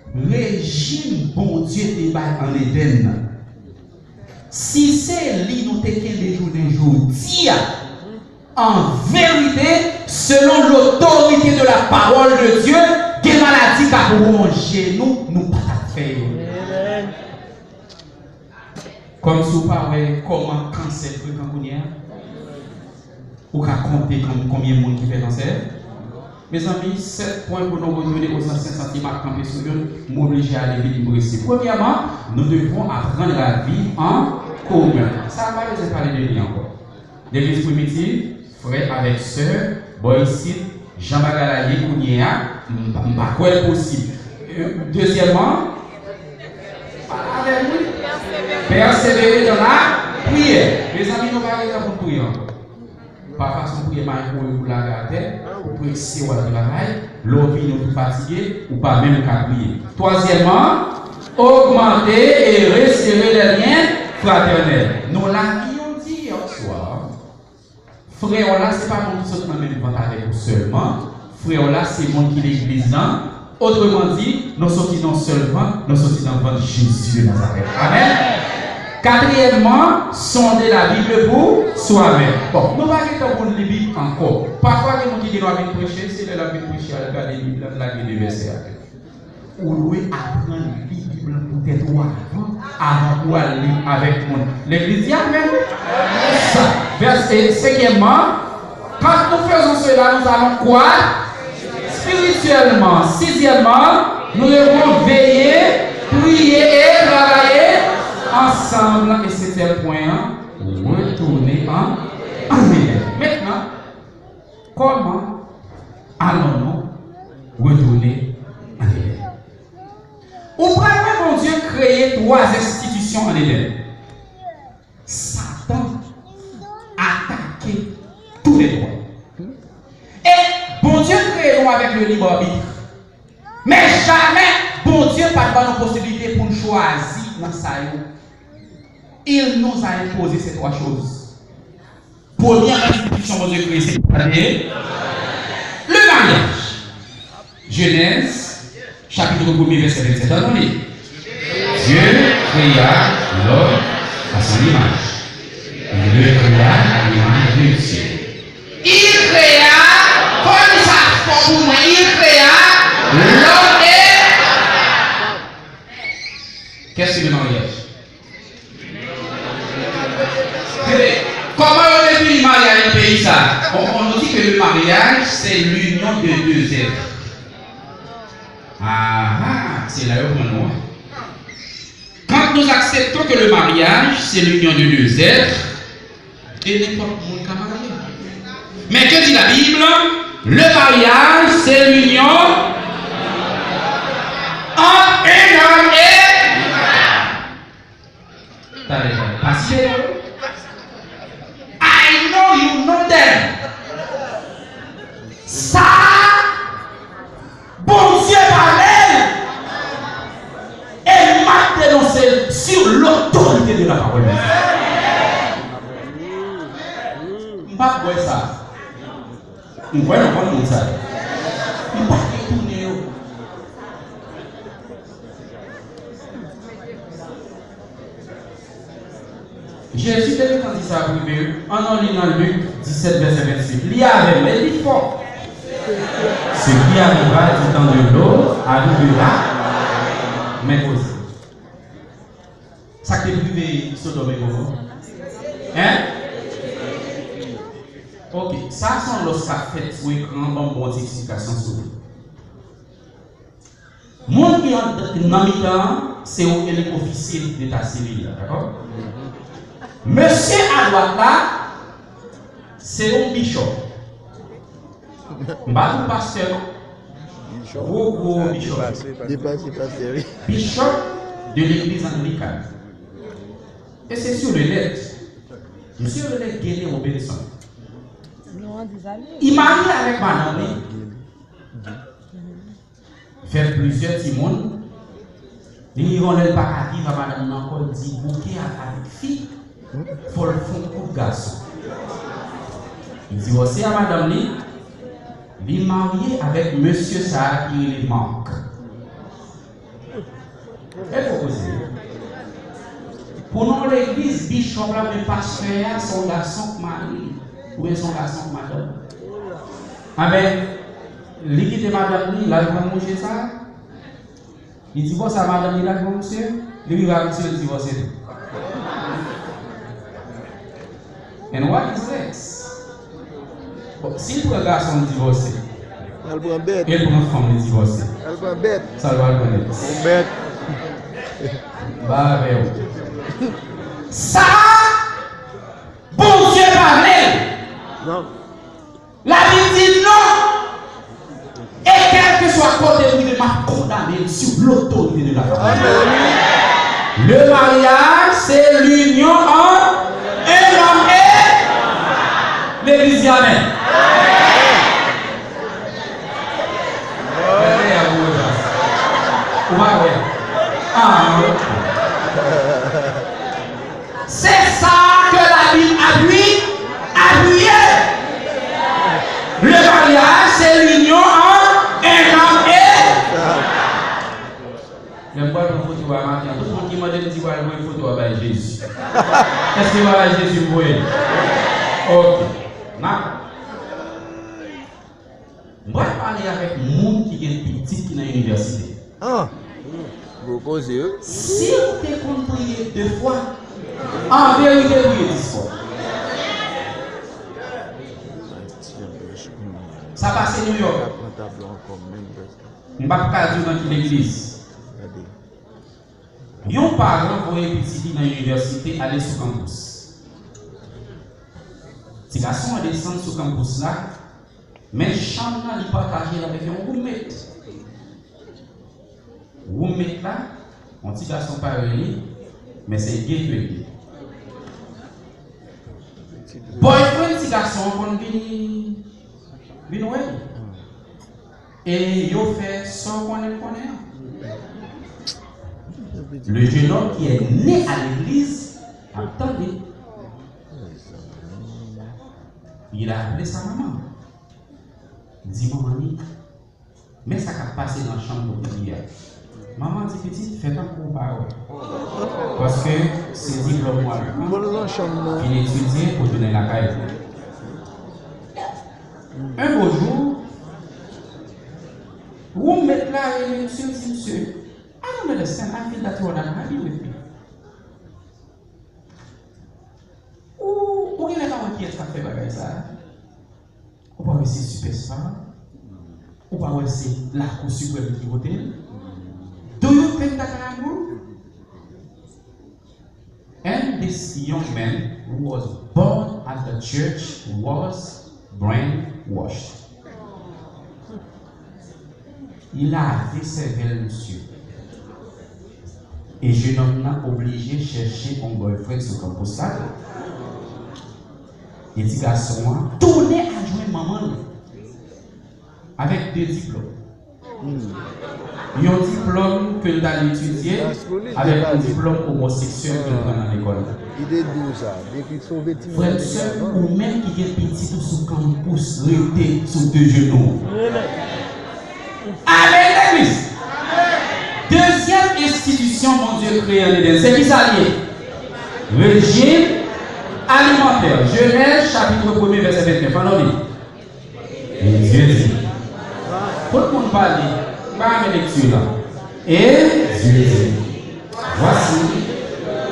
Rejim Bondye te bay ann Edenn nan, si se li nou te kenbe jounen jodi a, an verite, selon lotorite de la pawòl de Dye, gen maladi k ap wonje nou, nou pa t ap fè yo. Kòmsi w pa wè kòman kansè frekan kounye a? Ou ka konte kon-, konbyen moun ki fè kansè? Mezanmi, sèt pwen pou nou retounen aux anciens sentiments, kanpe sou youn, m oblije ale vit, m prese. Premyèman, nous devons apprendre à vivre en commun. Sa a pa bezwen pale de li ankò. Legliz primitiv, frè avèk sè, bò isit, jan bagay la ye kounye a, m pa, m pa kwè l posib. Euh, dezyèmman, pale avè m, wi. Pèsevere dans la prière. Mezanmi, nou pa gen tan pou n priye ankò. Pa fason priye, may kouri pou lage atè, ou prese w al travay, lè w vini w tou fatige, ou pa menm ka priye. Twazyèmman, augmenter et resserrer les liens fraternels. Nou la, ki yon di yè swa, frè w la, se pa moun ki sot nan menm vant avèk ou sèlman. Frè w la, se moun ki legliz lan. Otreman di, nou soti nan yon sèl vant, nou soti nan vant Jezi de Nazarèt. Amèn. Katriyèmman, sonder la Bible pour soi-même. Bon, nou pa gen tan pou n li Bib ankò. Pafwa, gen moun ki gen dwa vin preche, se lè l ap vin preche, al gade Bib la, l lage de vèsè avè l. Ou dwe aprann li Bib lan poutèt ou avan, avan pou w al li avèk moun. Legliz di amèn. Sa, vèsè senkyèmman, quand nous faisons cela, nous allons quoi? Spirituellement. Sizyèmman, nous devons veiller, prier et travailler ensemble. E setyèm pwen an, retourner en, en Éden. Mentnan, kòman allons-nous retourner en Éden? Ou pral wè Bondye kreye twa enstitisyon an Edenn. Satan atake tou lè twa. E Bondye kreye nou avèk le libre arbitre. Men jamè Bondye pa t ban nou posiblite pou n chwazi nan sa yo. Il nous a imposé ces trois choses. Premyè enstitisyon Bondye kreye, se ki sa l ye? Le mariage. Genèse, chapitre premier, verset vingt-sept. Ann nou li. Dieu créa l'homme à son image. Il le créa à l'image de Dieu. Il créa, kòm sa fò pou mwen, il créa Qu'est-ce que le mariage? Tande, kòman yo defini maryaj nan peyi sa? On, on nous dit que le mariage, c'est l'union de deux êtres. Ah, ah, se la yo pran nou an. Quand nous acceptons que le mariage, c'est l'union de deux êtres, de n'importe moun ka marye. Mais que dit la Bible? Le mariage, c'est l'union entre un homme et... Tande, tande. Pa site non. I know you know them. Sa Bondye pale l, e m ap denonse l sou lotorite de la pawòl de Dye. M p ap bwè sa. M kwè nan kont moun sa yo. M pa retounen yo. Jezi te gentan di sa pou rive, wi. Ann nou li nan Lik disèt, vèsè vennsenk. Li avè m, e li fò. Ce qui arriva du temps de Lot arrivera. Men koze. Sa k te rive Sodòm e Gomò? Hein? Ok, sa se yon lòs k ap fèt sou ekran, ban m bon ti eksplikasyon sou li. Moun ki an, nan mitan an, se yon elit ofisye deta sivil la, dakò? Mesye a dwat la, se yon bichòp. M pa di w pastè non. Gwo, gwo bichòp. Deplase pastè, wi. Bichòp de legliz anglikàn. E se sou le nèt. Misye rele Gele Robinson. Li marye avèk madanm li. Fè plizyè timoun. Li rive yon lè l pa ka viv ak madanm nan ankò, li di bouke a avèk fi, fò l fè yon kout gason. Li divòse a madanm li, li marye avèk mesye sa a ki rele Mark. E pwopoze. Pou nou legliz, bichòp la oubyen pastè a, se yon gason k marye, oubyen se yon gason k madanm. Anben, li kite madanm li, l al pran mouche sa a. Li divòse a madanm li, l al pran mouche, li rive a mouche, li divòse tou. And what is next? Bon, si l pran gason l divòse, al pran bèt. E l pran fanm li divòse, al pran bèt. Sa l pral pran next? Yon bèt. M pa avè w. Sa, Bondye pa vle l. Non. Labib di non. E kèlkeswa kote m rive, m ap kondane l sou lotorite de la pawòl. Le mariage, c'est l'union entre un homme et... Legliz di amèn. Ou pa kwè? Ah, ok. Se sa ke Labib api-, apiye. Le mariage, c'est l'union entre un homme et... Lè m pral pran foto a maten an, tout moun ki mande m di pral voye foto a bay Jezi. Èske m pral bay Jezi m voye l? Ok. N ap M pral pale avèk moun ki gen pitit ki nan inivèsite. Ah! Gwo koze, wi. Si w te konn priye de fwa, an verite, priye dis fwa. Sa pase Nouyòk. M p ap ka di w nan ki legliz. Yon paran voye pitit li nan inivèsite, ale sou kanpous. Ti gason an desann sou kanpous la, men chanm nan li pataje l avèk yon woumet. Woumet la, yon ti gason parèy li, men se gay ke l ye. Boyfriend ti gason an konn vin, vin wè l. E yo fè sa w konnen l konnen an. Le jeune homme qui est né à l'église ap tande. Il a appelé sa maman. Di manman li, men sa k ap pase nan chanm kote li a. Manman di, pitit, fè tankou w pa wè. Paske se diplòm w al pran, fin etidye pou tounen lakay ou. Un beau jour, woumet la rele misye, di misye, I don't understand. Listen, I feel that you are not happy with me. Ou, ou genlè pa wè kiyès k ap fè bagay sa a. Ou pa wè se Superstar. Ou pa wè se Lakou Siprèm ki vote l. Do you think that I am rude? And this young man who was born at the church was brainwashed. Li lave sèvèl misye. E jenòm nan oblije chèche yon boyfriend sou kanpous la. E ti gason an tounen al jwenn manman l avèk de diplòm. Yon diplòm ke l t al etidye avèk yon diplòm omoseksyèl ke l pran nan lekòl la. Li te di w sa. Depi sove timoun. Frè m, sè m, ou menm ki gen pitit ou sou kanpous, rete sou de jenou. Amèn, legliz. Dezyèm enstitisyon Bondye kreye ann Edenn, se ki sa l ye? Rejim alimantè. Jenèz, chapit premye, vèsè vennèf. Ann nou li. Et Dieu dit. Tout moun pale, m pa renmen lekti la. Et Dieu dit, voici,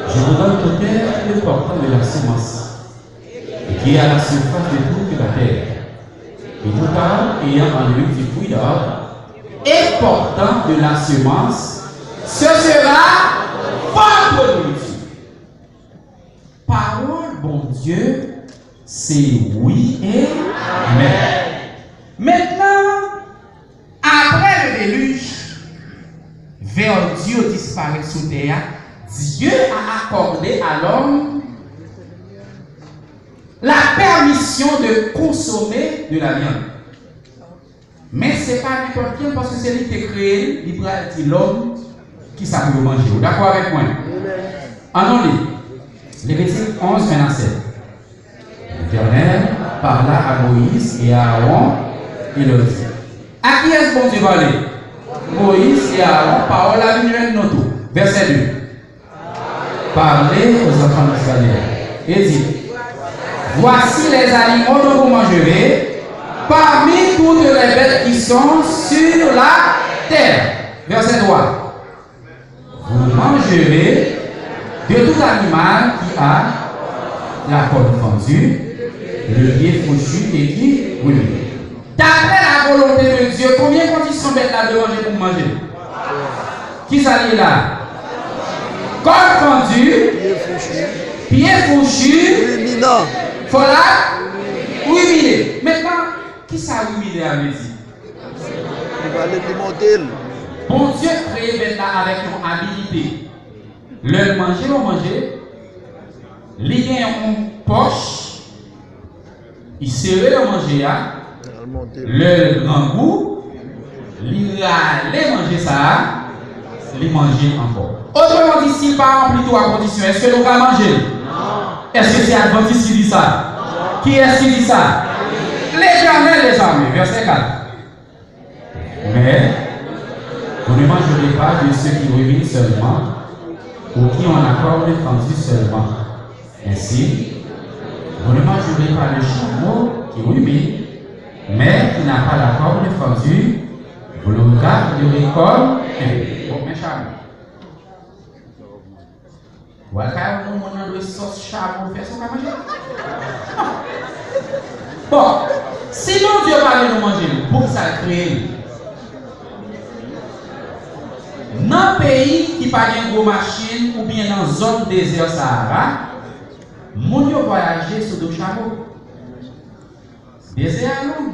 je vous donne toute herbe portant de la semence, et qui est à la surface de toute la terre. Et tout arbre ayant en lui du fruit d'herbe, et portant de la semence, ce sera votre nourriture. Pawòl Bondye se wi e amèn. Mentnan, après le déluge, vèdi yo disparèt sou tè a, Dieu a accordé à l'homme la permission de consommer de la viande. Men se pa nenpòt vyann, paske se li ki te kreye l, li pral di lòm kisa pou yo manje. Ou dakò avèk mwen? Ann nou li. Levitik onz, ven a sèt. L'Éternel parla à Moïse et à Aaron et leur dit. A kiyès Bondye pale? Moyiz e Aawon, pawòl la vin jwenn nou tou. Vèsè de. Parlez aux enfants d'Israël et dites, voici les animaux dont vous mangerez parmi toutes les bêtes qui sont sur la terre. Verset trois. Vous mangerez de tout animal qui a la corne fendue, le pied fourchu et qui rumine. D'après la volonté de Dieu, konbyen kondisyon bèt la dwe manje pou m manje l? Kisa l ye la? Kòn fann di, pye fouchi, fò l ap rimine. Mentnan, kisa rimine a vle di? Li pale, li monte l. Bondye kreye bèt la avèk yon abilite. Lè l manje yon manje, li gen yon pòch, li sere nan manje a, lè l grangou, li rale manje sa a, li manje ankò. Otreman di, si l pa ranpli twa kondisyon, èske nou ka manje l? Èske se Advantis ki di sa? Kiyès ki di sa? Letènèl dèzame, vèsè kat. Mais vous ne mangerez pas de ce qui rumine seulement, ou qui ont la corne fendue seulement. Ainsi, vous ne mangerez pas le chameau qui rumine, mais qui n'a pas la corne fendue, vous le garderez comme impur. Bon, men chamo. Ou al kay yon moun, moun nan dwe sòs chamo, fè sa w ka manje. Bon, si Bondye pa vle nou manje l, poukisa l kreye l? Nan peyi ki pa gen gwo machin oubyen nan zòn dezè Sahara, moun yo vwayaje sou do chamo. Dezè a long.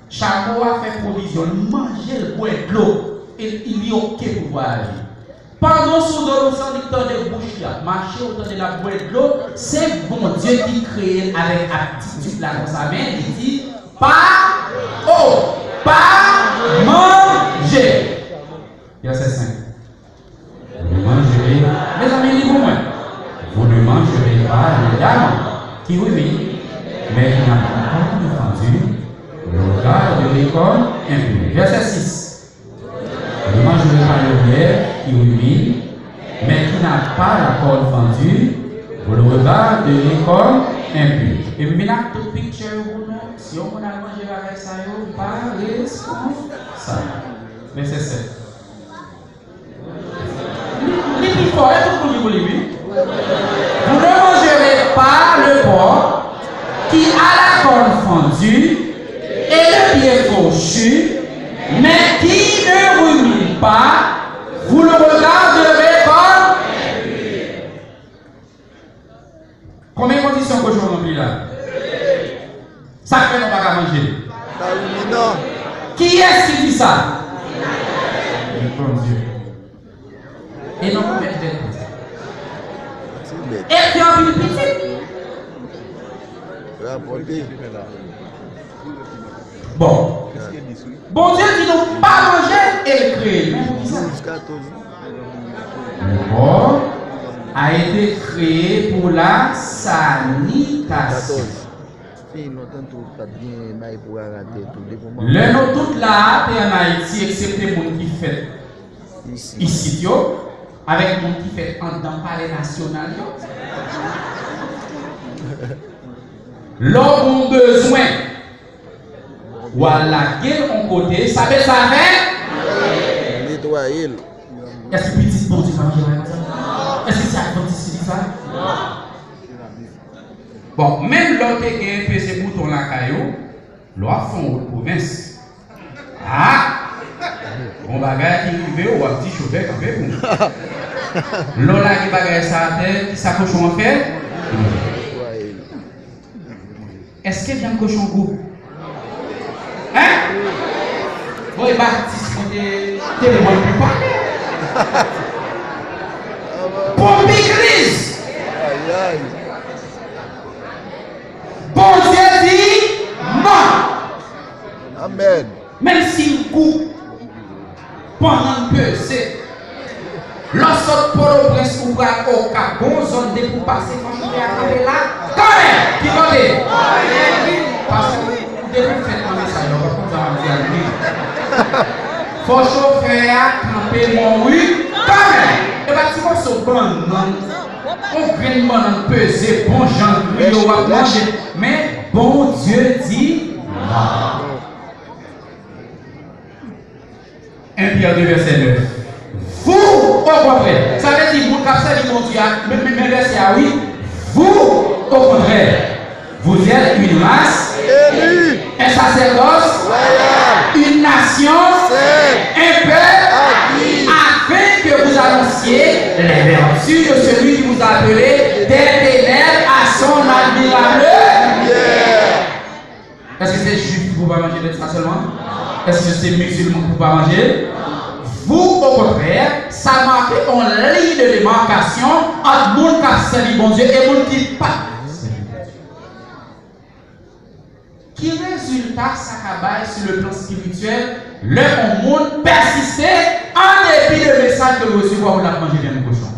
Chamo a fè pwovizyon, li manje, l bwè dlo, e li oke pou vwayaje. Pandan w sou do l, ou santi l tande bouch li ap mache, ou tande l ap bwè dlo, se Bondye ki kreye l avèk aptitid la konsa, men li di, pa, o, pa manje. Vèsè senk. Vous ne mangerez, mezanmi, li pou mwen. Vous ne mangerez pas le daman qui rumine, mais qui n'a pas la corne fendue, vous le garderez comme impur. Verset six. Vous ne mangerez pas le lièvre qui rumine, mais qui n'a pas la corne fendue, vous le regarderez comme impur. E m vin ak tout picture yo pou nou. Si yon moun al manje bagay sa yo, m pa responsab. Verset sept. Tòlè tout moun ki pou li, wi. Vous ne mangerez pas le porc qui a la corne fendue et le pied fourchu, mais qui ne rumine pas, vous le regarderez comme Konbyen kondisyon kochon ranpli la? Sa k fè nou pa ka manje l? Kiyès ki di sa? Bondye. E non pou mèt bèt konsa. Epi anpil pitit. Rapòte. Bon. Bondye di nou pa manje e l kreye l. Men poukisa? Douz, katòz. Le porc a été créé pour la sanitation. Fin lontan tou, pa t gen may pou rara tè tou. Depi w Lè nou tout la a, te ann Ayiti, eksepte moun ki fèt isit yo, avèk moun ki fèt anndan palè nasyonal yo. Lè w gon bezwen, w al lage l on kote, sa pe sa fè? Netwaye l. Èske pitit Bondye pa manje bagay konsa? Èske se advantis ki di sa? Bon, menm lè w te gen peze bouton lakay ou, lè w ap fè on wout pwovens, a! Gon bagay ki rive w, w ap di chofè kanpe pou mwen. Lè w lage bagay sa atè, kisa kochon an fè? Èske vyann kochon gou? Hen? Bon, e batis mwen te, te mwen pou pale. Pou pigliz! Bondye di non! Amèn. Menm si l gou, bannann peze. Lè w sot Pòtoprens ou pral Okap, gon zòn depi w pase fò chofè a kanpe la, kanmenm! Ki kote? Paske ou depi w fèt nan mesaj la, w ap konn sa w ap di a li. Fò chofè a kanpe Monwi kanmenm! E pa ti mòso bannann, on grenn bannann peze, bon jan griye w ap manje, men Bondye di non. Un Pierre deux, verset neuf. Vous, au contraire. Sa vle di, moun k ap sèvi Bondye a, men, men, men vèsè a, wi. Vous, au contraire, vous êtes une race, élue, un sacerdoce, royal, une nation, sainte, un peuple, acquis, afin que vous annonciez les vertus de celui qui vous a appelé des ténèbres à son admirable lumière. Èske se jwif ki pou pa manje bèt sa sèlman? Èske se mizilman ki pou pa manje? Vous, au contraire, sa make on liy de demarkasyon ant moun k ap sèvi Bondye e moun ki pa sèvi Bondye. Ki rezilta sa ka bay sou le plan spirityèl lè on moun pèsiste an depi de mesaj ke l resevwa pou l ap manje vyann kochon?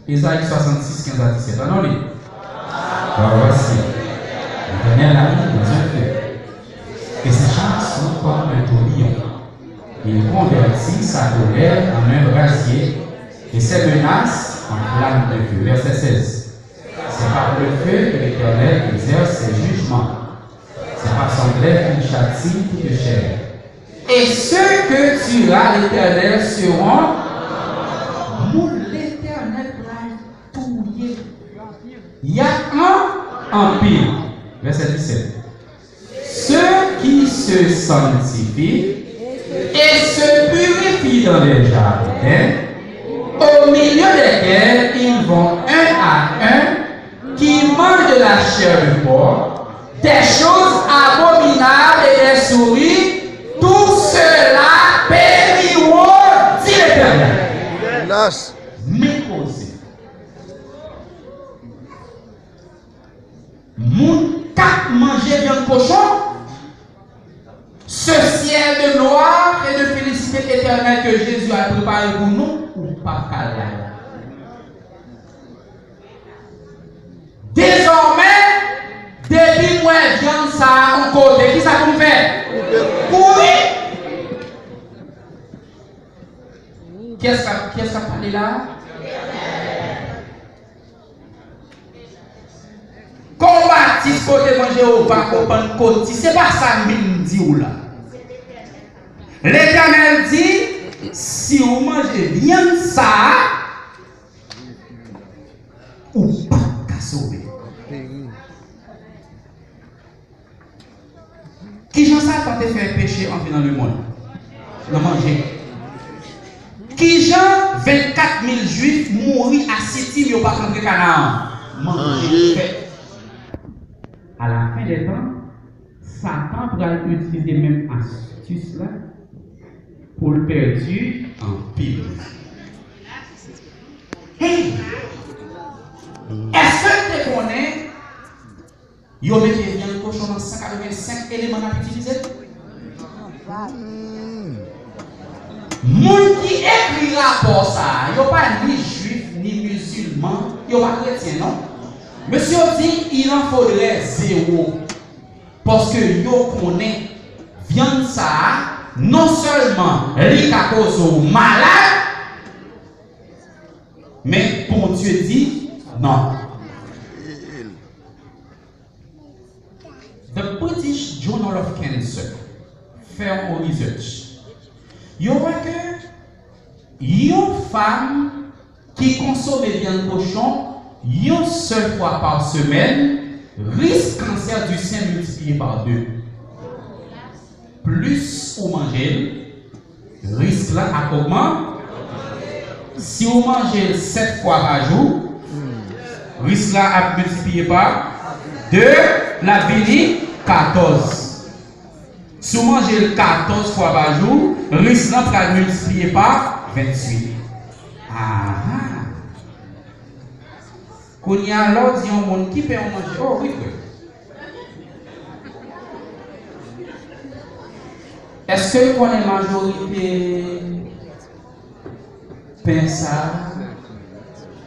Ezayi swasannsis, kenz a disèt. Ann nou li. Car voici, l'Éternel arrive dans un feu, et ses chars sont comme un tourbillon. Il convertit sa colère en un brasier, et ses menaces en flamme de feu. Verset seize. C'est par le feu que l'Éternel exerce ses jugements. C'est par son glaive qu'il châtie toute chair. Et ceux que tuera l'Éternel seront moun Letènèl pral touye. Y ap an anpil. Vèsè disèt. Ceux qui se sanctifient et se purifient dans les jardins, au milieu desquels ils vont un à un, qui mangent de la chair de porc, des choses abominables et des souris, tout cela périront, dit l'Éternel. Hélas. Men koze. Moun k ap manje vyann kochon, ce ciel de gloire et de félicité éternelle que Jésus a préparé pour nous, ou p ap ka la. Dezòmè, depi m wè vyann sa a yon kote, kisa pou m fè? Kouri! Kiyès k ap, kiyès k ap pale la a? Kon w batis kote manje ou pa konprann kote, se pa sa m vin di w la. Letènèl di, si Si w manje vyann sa a, ou p ap ka sove. Kijan Satan te fè peche antre nan lemonn? Nan manje. Kijan vennkat mil Jwif mouri a Sitim, yo pa t antre Kanaan? Manje. Manje. Fèt. Alafen dè tan, Satan pral itilize menm astis la pou l pèdi anpil moun. Hey! Èske n te konnen yo mete vyann kochon nan san katreven senk eleman n ap itilize? Moun ki ekri rapò sa a, yo pa ni jwif, ni mizilman, yo pa kretyen, non. Mesye yo di, il en faudrait zéro. Paske yo konnen vyann sa a, non sèlman li ka koze w malad, men Bondye di non. The British Journal of Cancer fè yon research. Yo wè ke yon fanm ki konsome vyann kochon yon sèl fwa pa semèn, risk kansè di sen miltipliye pa de. Plis ou manje l, risk lan ap ogmante. Si w manje l sèt fwa pa jou, risk la ap miltipliye pa de, l ap vini katòz. Si w manje l katòz fwa pa jou, risk lan pral miltipliye pa venntuit. Aha! Kounye a, lè w di yon moun ki pen w manje, oh, wi, wi. Èske w konnen majorite pen sa a,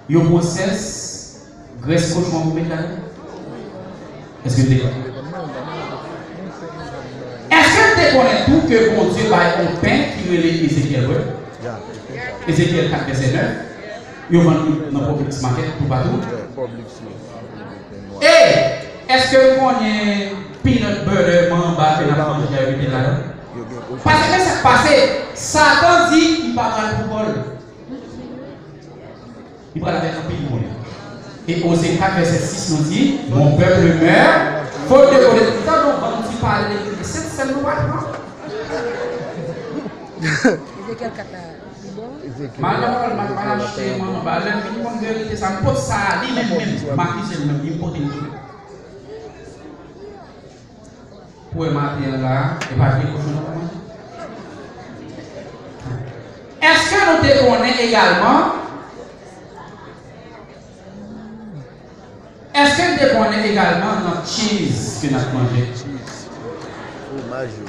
yo pwosès grès kochon pou met ladan? Èske w te konnen? Èske w te konnen tou ke Bondye bay yon pen ki rele Ezekyèl brèd? Ezekyèl kat vèsè nèf, yo vann li nan Publix Market toupatou. E, èske w konnen peanut butter manba ke n ap manje a yo mete ladan? Paske men sa k pase, Satan di, m pa pral pou kò l. Li pral avèk anpil moun. E Oze kat vèsè sis nou di, mon peuple meurt faute de connaissance. Tande yon bann ti pale de Bib, se sèl nou pral pran. Ezekyèl kat la, li bon? Madanm, m al achte manba, lè m fin konn verite sa, m pot sa a li menm, menm, m akize l menm, li m pote l tou. Pou wè maten an la, e pa vye kochon nan manje. Èske nou te konnen egalman? Èske n te konnen egalman nan cheese ke n ap manje? Fwomaj yo.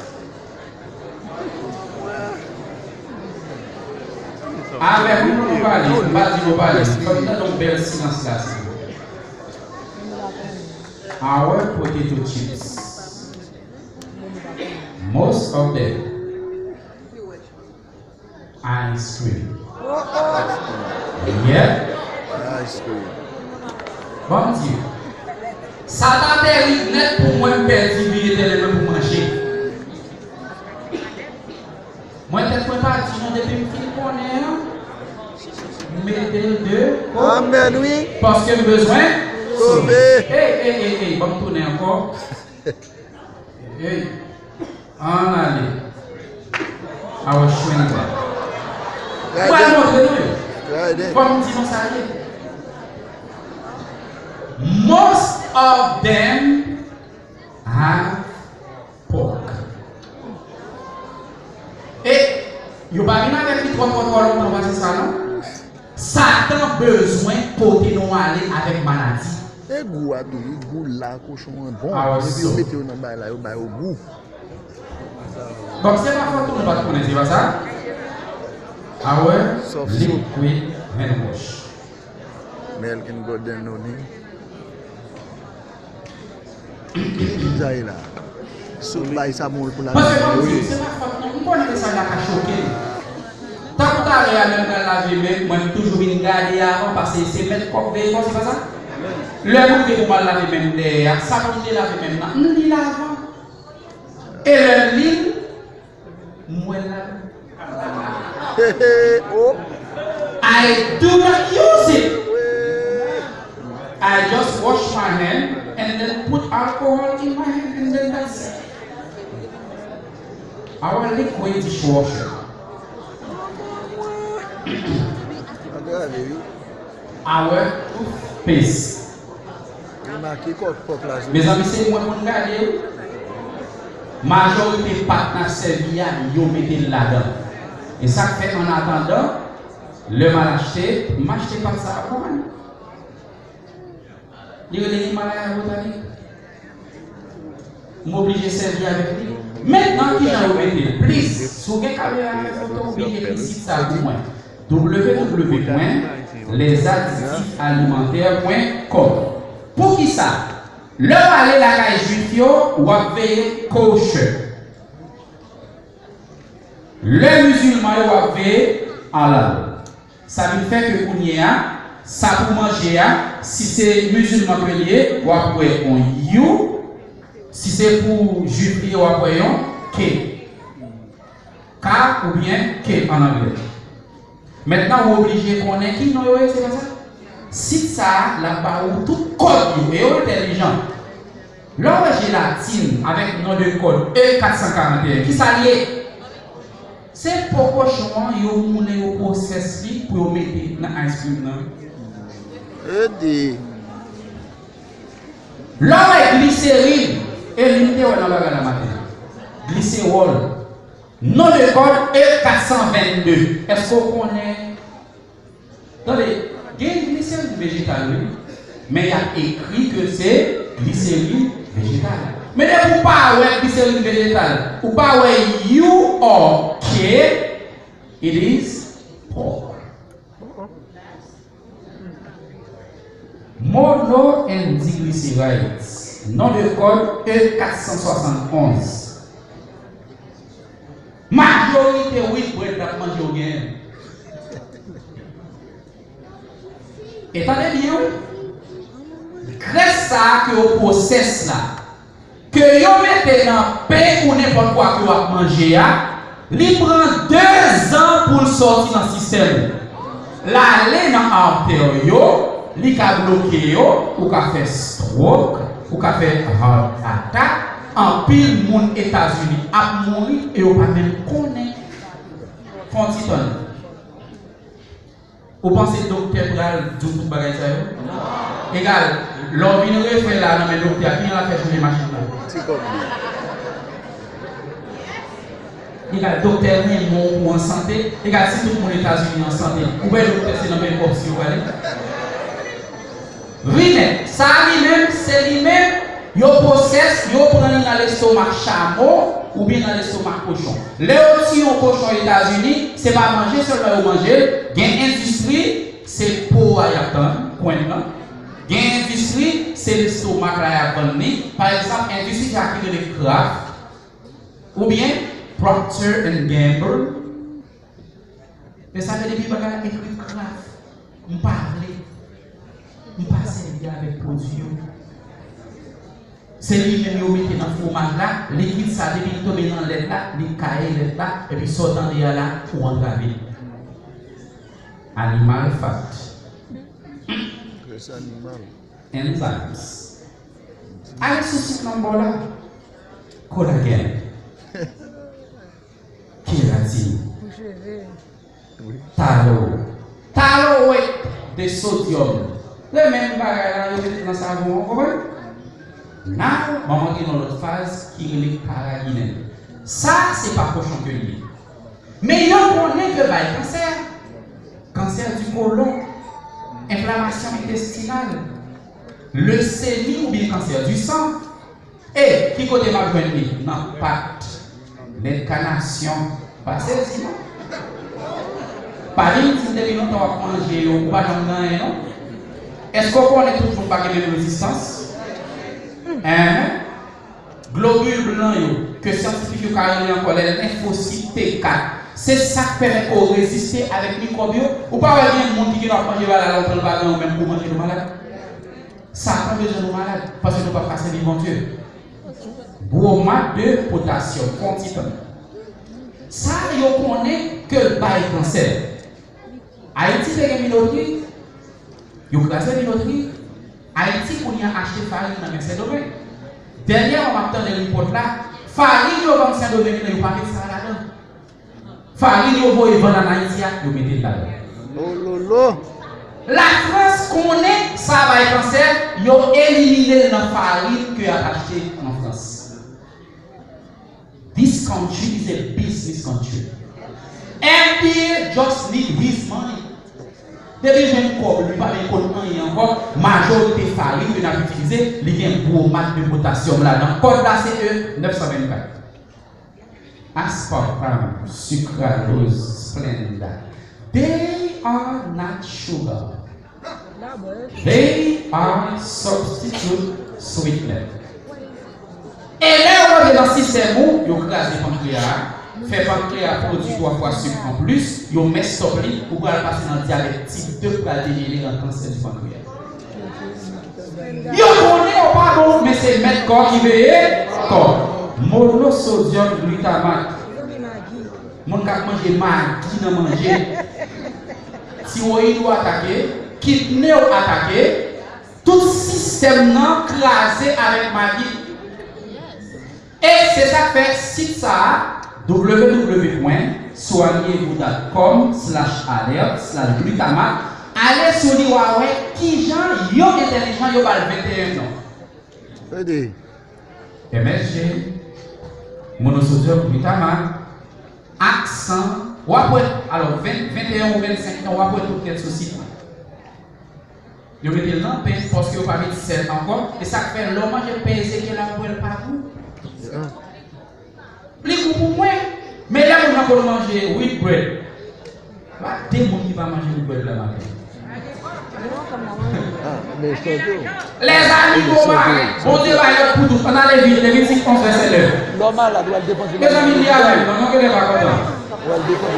Avèk nou, nou pale, nou pa di nou pale. Fò n tande yon bèl silans la, silvouplè. Our potato chips. Most of them. Ice cream. Yeah. Ice cream. Bon, m di w, sa ta tèrib nèt pou mwen m pèdi vi etènèl mwen pou manje. Mwen tèt mwen pati non depi m fin konnen an. M mete l de ko. Amèn, wi. Paske m bezwen sove. Ey, ey, ey, ey, ban m tounen ankò. Ey, ann ale. Awe, chwenn bwa. Mwen montre nou yo. Fò m di nou sa ye. Most of them have pork. E yo pa vin avèk li twò, twò, twò lontan pase sa, non. Satan bezwen pote nou ale avèk maladi. E gou a tou, wi, gou la, kochon an bon. Epi yo mete yo nan bay la, yo ba yo gou. Kòm se pa fòt ou, nou pa t konnen se pa sa. Awe, liquid hand wash. Milk and golden noni. Ki sa ye la? Sot bay sa bon pou la. Paske kòm di, se pa fòt nou. M konnen ke sa la ka choke m. Tankou talè a, lè m pral lave men, mwen m toujou vin gade avan, paske se mèt kòk veye kò, se pa sa? Lè m rive pou m al lave men m dèyè a, sa pou m te lave men m nan, m li l avan. E lè m li l, m wè l ladan. Oh, I do not use it. I just wash my hand and then put alcohol in my hand and then that's it. Our liquid dishwasher. Antre ale wi. Our toothpaste. Remake kòk pòk la jodi. Mezanmi, se mwen pou n gade wi. Majorite pat n ap sèvi a, yo mete l ladan. E sa k fè, an atandan, lè m al achte, m achte pat sa a pou mwen. Li rele Himalaya botanik. M oblije sèvi avèk li. Mentnan, kijan yo mete l? Plis, si w gen kamera fè foto, oblije ekri sit sa pou mwen. W W W pwen les additifs alimentaires pwen com. Poukisa? Lè w ale lakay jwif yo, w ap veye kosher. Lè mizilman yo, w ap veye halal. Sa vin fè ke kounye a, sa pou manje a, si se mizilman ke l ye, w ap wè yon you, si se pou jwif li ye, w ap wè yon ke. K oubyen ke an anglè. Mentnan, ou oblije konnen ki non yo ye, se pa sa? Sit sa a, l ap ba ou tout kòd yo, e yo entèlijan. Lè w wè jelatin avèk non de kòd E kat san karant e en, ki sa l ye? Se po kochon an, yo moulen, yo pwosès li pou yo mete nan ice cream nan. Ede. Lè w wè gliserin, e li m te wè nan bagay la maten an. Gliseròl. Non de kòd E kat san vennde. Èske w konnen? Tande, gen gliserin vejetal, wi. Men y ap ekri ke se gliserin vejetal. Men depi w pa wè gliserin vejetal, ou pa wè you or ke, it is pork. Monoindiglycerides, non de kòd E kat san swasann onz. Majorite white bread n ap manje yo genyen. E tande byen, wi. Grès sa a ke yo pwosès la, ke yo mete nan pen ou nenpòt kwa ke w ap manje a, li pran dezan pou l sòti nan sistèm ou. L ale nan artè yo, li ka bloke yo, ou ka fè stroke, ou ka fè heart attack, anpil moun Etazini ap mouri e yo pa menm konnen. Fè yon ti tann. Ou panse doktè pral di w tout bagay sa yo? Egal, lè w vin refè la nan men doktè a, kijan l ap fè chanje machin nan? Ti kòb li. Egal, doktè renmen w pou w an sante. Egal, si tout moun Etazini an sante, ou wè doktè se nan men pwòp si yo prale? Rimè, sa a li menm, se li menm, yo pwosès, yo pran li nan lestomak chamo oubyen nan lestomak kochon. Lè yo tiye yon kochon Etazini, se pa manje sèlman yo manje l, gen endistri, se po a y ap tann, kwenn nan. Gen endistri, se lestomak la y ap vann li. Pa egzanp, endistri sa ki rele Kraft oubyen Procter and Gamble. Men sa fè depi bagay la ekri Kraft, m pa vle. M pa sèvi avèk pwodui yo. Se li menm yo mete nan fwomaj la, likid sa depi li tonbe nan lèt la, li kaye lèt la, epi sa w tande a la, ou antrave l. Animal fat. Grès animal. Enzymes. Ale sou sit nan bò la. Kolagen. Keratin. Talo. Taloate de sodium. Le menm bagay la, yo mete nan savon an, konprann? Now, m ap antre nan lòt faz ki rele karaginen. Sa, se pa kochon ke l ye. Men yo konnen ke l bay kansè. Kansè di kolon, enflamasyon entestinal, lesemi oubyen kansè di san. E ki kote m ap jwenn li? Nan pat, lèt kanasyon. Pa sezi non. Pa vin di m depi lontan w ap manje yo, ou pa janm gen anyen non. Èske w konnen tout moun pa gen menm rezistans? Enhen. Globil blan yo, ke syantifik yo ka rele ankò lè lenfosit T kat, se sa k pèmèt ke w reziste avèk mikwòb yo. Ou pa wè gen moun ki gen dwa ap manje bagay la lontan, l pa gen anyen menm pou manje, l malad. Satan bezwen nou malad, paske nou p ap ka sèvi Bondye. Bromat de potasyòm, fè yon ti tann. Sa yo konnen ke l bay kansè. Ayiti te gen minotri, yo kraze minotri. Ayiti kounye a achte farin nan men Sendomeng. Dènyèman, m ap tande repòt la, farin yo vann Sendomeng nan, yo pa met sa ladan. Farin yo voye vann ann Ayiti a, yo mete l ladan. Lafrans konnen sa bay kansè, yo elimine l nan farin ke y ap achte an Frans. This country is a business country. M P A just need his money. Depi l jwenn kòb li, li pa bezwen konn anyen ankò. Majorite farin ke n ap itilize, li gen bromat de potasyòm ladan. Kòd la se E nèf san vennkat. Aspartame, sucralose, Splenda. They are not sugar. They are substitute sweetener. E lè yo rantre nan sistèm ou, yo kraze pankreya a, fè pankreya a pwodui twa fwa sik anplis, yo mess up li, ou pral pase nan dyabèt tip de, pral dejenere an kansè di pankreya. Yo konnen yo pa bon, men se mèt kò ki veye kò. Monosodium glutamate. Moun k ap manje magi nan manje. Tiwoyid ou atake, kidne w atake, tout sistèm nan kraze avèk magi. E se sa k fè sit sa a, w w w pwen soignez vous dot com slash alerte slash glutamate, ale sou li w a wè kijan yo entèlijan, yo ba l venteyen non. Ede. M S G, monosodium glutamate, aksan, w ap wè, alò, ven, venteyen ou vennsenk tan, w ap wè tout tèt sou sit la. Yo mete l nan pen, paske yo pa met sèl ankò, e sa k fè lè w manje pen Ezekyèl la, w ap wè l pa gou. Li gou pou mwen, men lè moun nan konn manje wheat bread, pa de moun ki pa manje wheat bread lè maten. Lèzanimo, Bondye bay lòd pou tout. Ann ale vit, Levitik onz, vèsè nèf. Mezanmi, li avè m, non, non, ke lè pa kontan.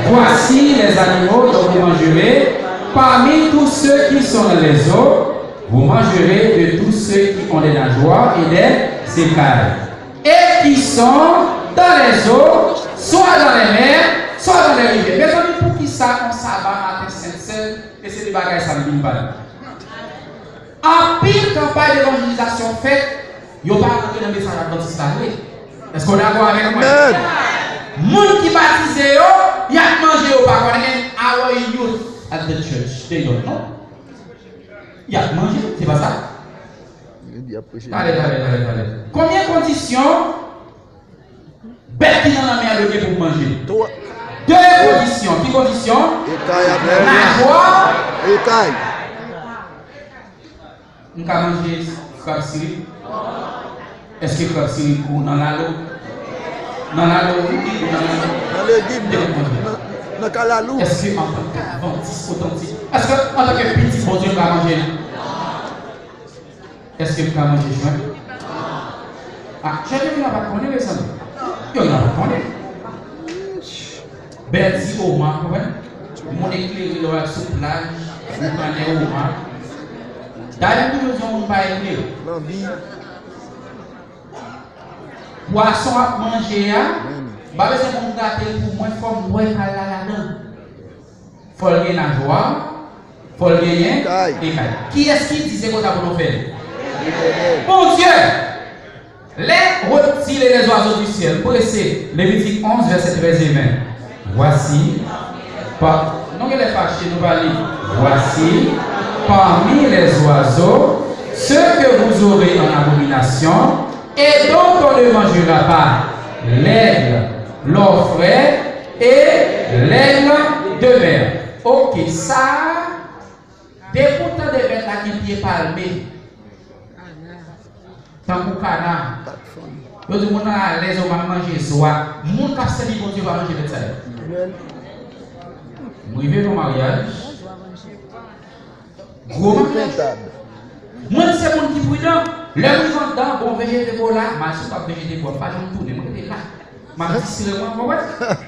Voici les animaux dont vous mangerez parmi tous ceux qui sont dans les eaux, vous mangerez de tous ceux qui ont des nageoires et des écailles, et qui sont dans les eaux, soit dans les mers, soit dans les rivières. Mezanmi, poukisa yon saba maten Sentsèn, e se de bagay sa m vin pale? Anpil kanpay devanjelizasyon fèt, yo pa rantre nan mesaj advantis la vre. Èske w dakò avèk mwen? Moun ki batize yo, y ap manje, yo pa konnen. And our youth at the church, they don't know. Y ap manje, se pa sa? Tale, tale, tale, tale. Konbyen kondisyon bèt ki nan lanmè a dwe gen pou manje? De kondisyon. Ki kondisyon? Ekay avèk najwa. Ekay. M ka manje krab sirik? Èske krab sirik gou nan lalo? Nan lalo, wi, li gou nan lalo. Nan legim, nan, nan kalalou. Èske antanke advantis otantik, èske antanke pitit Bondye m ka manje l? Èske m ka manje jwen? A, chèche moun nan pa t konnen, mezanmi. Yo, nan pa t konnen. Bèti Oma, konprann? Moun eklere lè w al sou plaj, ou konnen Oma. Dayè, m toujou di yon moun pa eklere. Pwason ap manje a, m pa bezwen moun gate l pou mwen, fò m wè kal la ladan. Fò l gen najwa, fò l genyen ekay. Kiyès ki di se konsa pou nou fè l? Bondye! Les reptiles et les oiseaux du ciel, prese, Levitik onz, vèsè trèz e ven. Voici, pa, nou genlè fache, nou pa li. Voici, parmi les oiseaux, ceux que vous aurez en abomination, et dont on ne mangera pas, l'aigle, l'orfraie et l'aigle de mer. Ok, sa, depi w tande bèt la gen pye palme, tankou kana, yo di moun nan alèz, yo pa manje zwa. Moun k ap sèvi Bondye pa manje bèt sa yo. M rive nan maryaj. Gwo maryaj. Mwen, se moun ki pridan. Lè m rive anndan, bon, vejete po la, m al sou tap vejete po a, m pa janm tounen, mwen rete la. M ap distrè mwen, w konprann?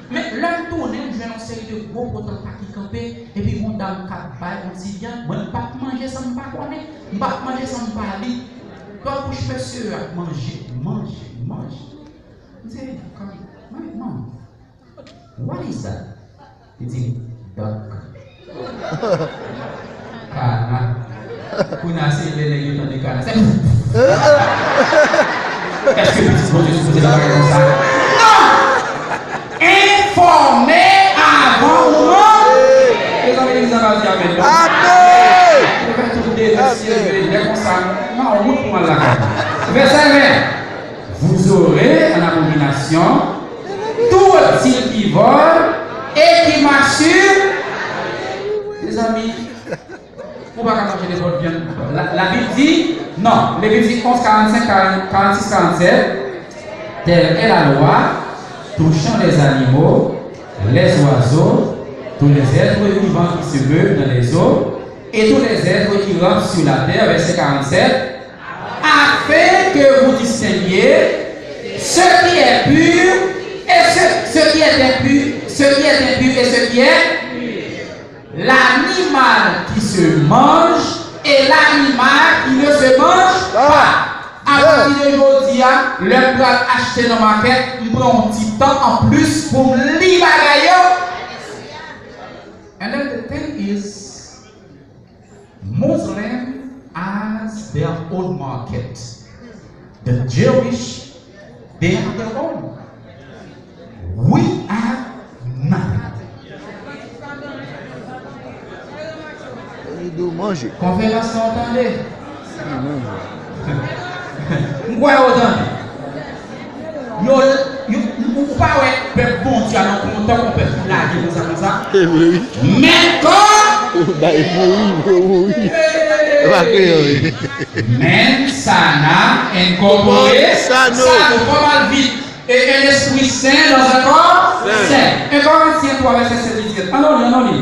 Men, lè m tounen, m jwenn yon seri de gwo potanta ki kanpe, epi gon dam k ap bay yon ti vyann, mwen, m p ap manje san m pa konnen, m p ap manje san m pa li. Lòt bouch mesye yo ap manje, manje, manje. M di, "Hey, come, my mom, what is that?" Li di, Dòk. Kana. Kounye a se lè nèg yo tande kana. Se, èske pitit Bondye sipoze nan bagay konsa? Non! Enfòme avan ou manje. Mezanmi, legliz la pa di amèn, non. Amèn! Yo fè tout de mesye, lè konsa, m a wont pou m al lakay. Vèsè ven. Vous aurez en abomination tout reptile qui vole et qui marche sur. Mezanmi, ou pa ka manje nenpòt vyann. La, Labib di, non, Levitik onz, karannsenk, karannsis, karannsèt, telle est la loi touchant les animaux, les oiseaux, tous les êtres vivants qui se meuvent dans les eaux, et tous les êtres qui rampent sur la terre, verset quarante-sept, afin que vous distinguiez ce qui est pur et ce, ce qui est impur, ce qui est impur et ce qui est l'animal qui se mange et l'animal qui ne se mange pas. Apati de jodi a, lè m pral achte nan makèt, m pran yon ti tan anplis pou m li bagay yo. And then the thing is, Muslim has their own market. The Jewish, they have their own. We have nothing. Li di w manje. Konferans lan w tande? M kwè w tande. Yo, yo, ou pa wè pèp Bondye a nan kontan kon pèp ki lage konsa konsa? E vre wi. Men kò. Bay mouri, pou mouri. E pa kreyòl wi. Men sana enkòpore sano. Sano, fò m al vit. Et un esprit sain dans un corps sain. Un Corinthiens trois, verset seize et dix-sept. Ann nou li, ann nou li.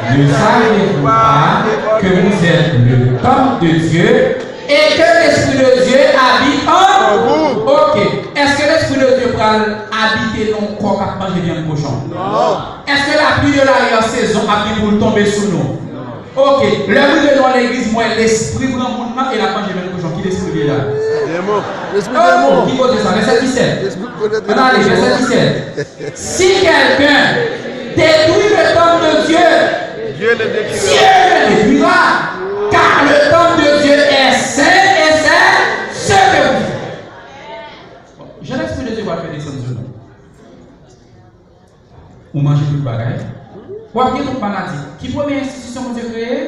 Ne savez-vous pas que vous êtes le temple de Dieu et que l'Esprit de Dieu habite en vous? Ok. Èske Lespri de Dye pral abite nan yon kò k ap manje vyann kochon? Non. Èske lapli de laryè sezon ap gen pou l tonbe sou nou? Ok, lè m rive nan legliz, m wè lespri granmoun nan e l ap manje vyann kochon. Ki lespri li ye la? Demon. Lespri demon. Ki kote sa? Vèsè disèt. Ann ale, vèsè disèt. Si quelqu'un détruit le temple de Dieu, Dieu le détruira. Dieu le détruira, car le temple de Dieu est saint et c'est ce que vous faites. Bon, jan Lespri de Dye pral fè desann sou nou. Ou manje tout bagay. W ap gen tout maladi. Ki premye enstitisyon Bondye kreye?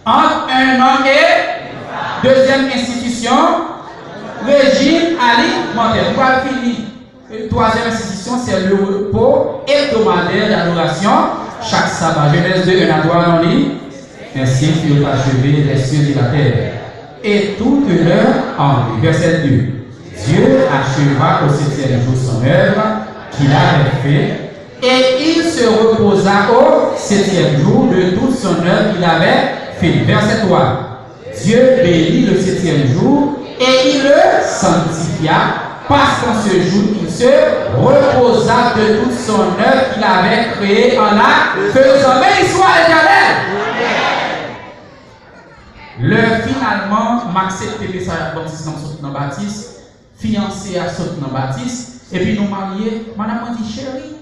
Ant un homme et dezyèm enstitisyon, rejim alimantè. Nou pral fini. Twazyèm enstitisyon, se le repos hebdomadaire d'adoration. Chak saba, Genèse deux, un à trois, nou li. Ainsi furent achevés les cieux et la terre, et toute leur armée. Verset deux. Dieu acheva au septième jour son œuvre qu'il avait faite, et il se reposa au septième jour de toute son œuvre qu'il avait faite. Verset trois. Dieu bénit le septième jour et il le sanctifia, parce qu'en ce jour il se reposa de toute son œuvre qu'il avait créée en la faisant. Men istwa Letènèl. Lè finalman m aksepte mesaj Advantis lan, m sot nan batis, fiyanse a sot nan batis, epi nou marye, madanm mwen di, cheri,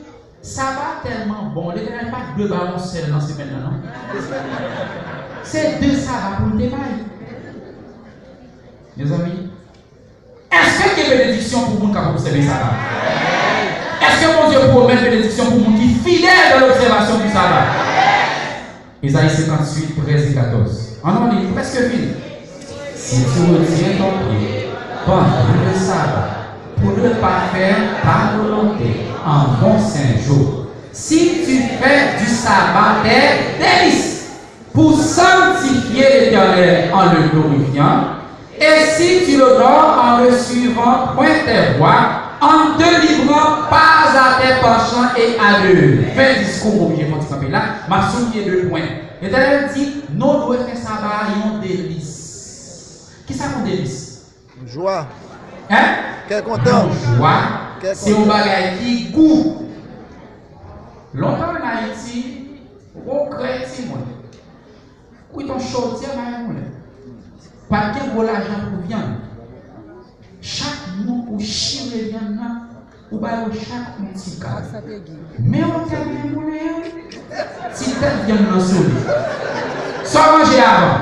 saba tèlman bon, Letènèl pa t dwe ba w yon sèl nan semèn nan, non. Se de saba pou l te bay. Mezanmi, èske gen benediksyon pou moun k ap obsève saba? Èske Bondye pwomèt benediksyon pou moun ki fidèl nan lobsèvasyon di saba? Ezayi senkanntuit, trèz e katòz. Ann nou li, li prèske fini. Si tu retiens ton pied pendant le sabbat pour ne pas faire ta volonté en mon saint jour, si tu fais du sabbat tes délices pour sanctifier l'Éternel en le glorifiant, et si tu l'honores en ne suivant point tes voies, en ne te livrant pas à tes penchants et à de vains discours, m oblije fè yon ti kanpe la, m ap souliye de pwen. Letènèl di, nou dwe fè saba a yon delis. Kisa k yon delis? Jwa. Hein? Kè kontan. Yon jwa, kè kontan. Se yon bagay ki gou. Lontan ann Ayiti, ou krè timoun. Kwit yon chodyè bay moulen. Pa t gen gwo lajan pou vyann. Chak moun pou chire vyann nan, Ou ba yo chak yon ti kal. Men yon tèt byen moulen an, ti tèt vyann nan sole. Sa w manje avan?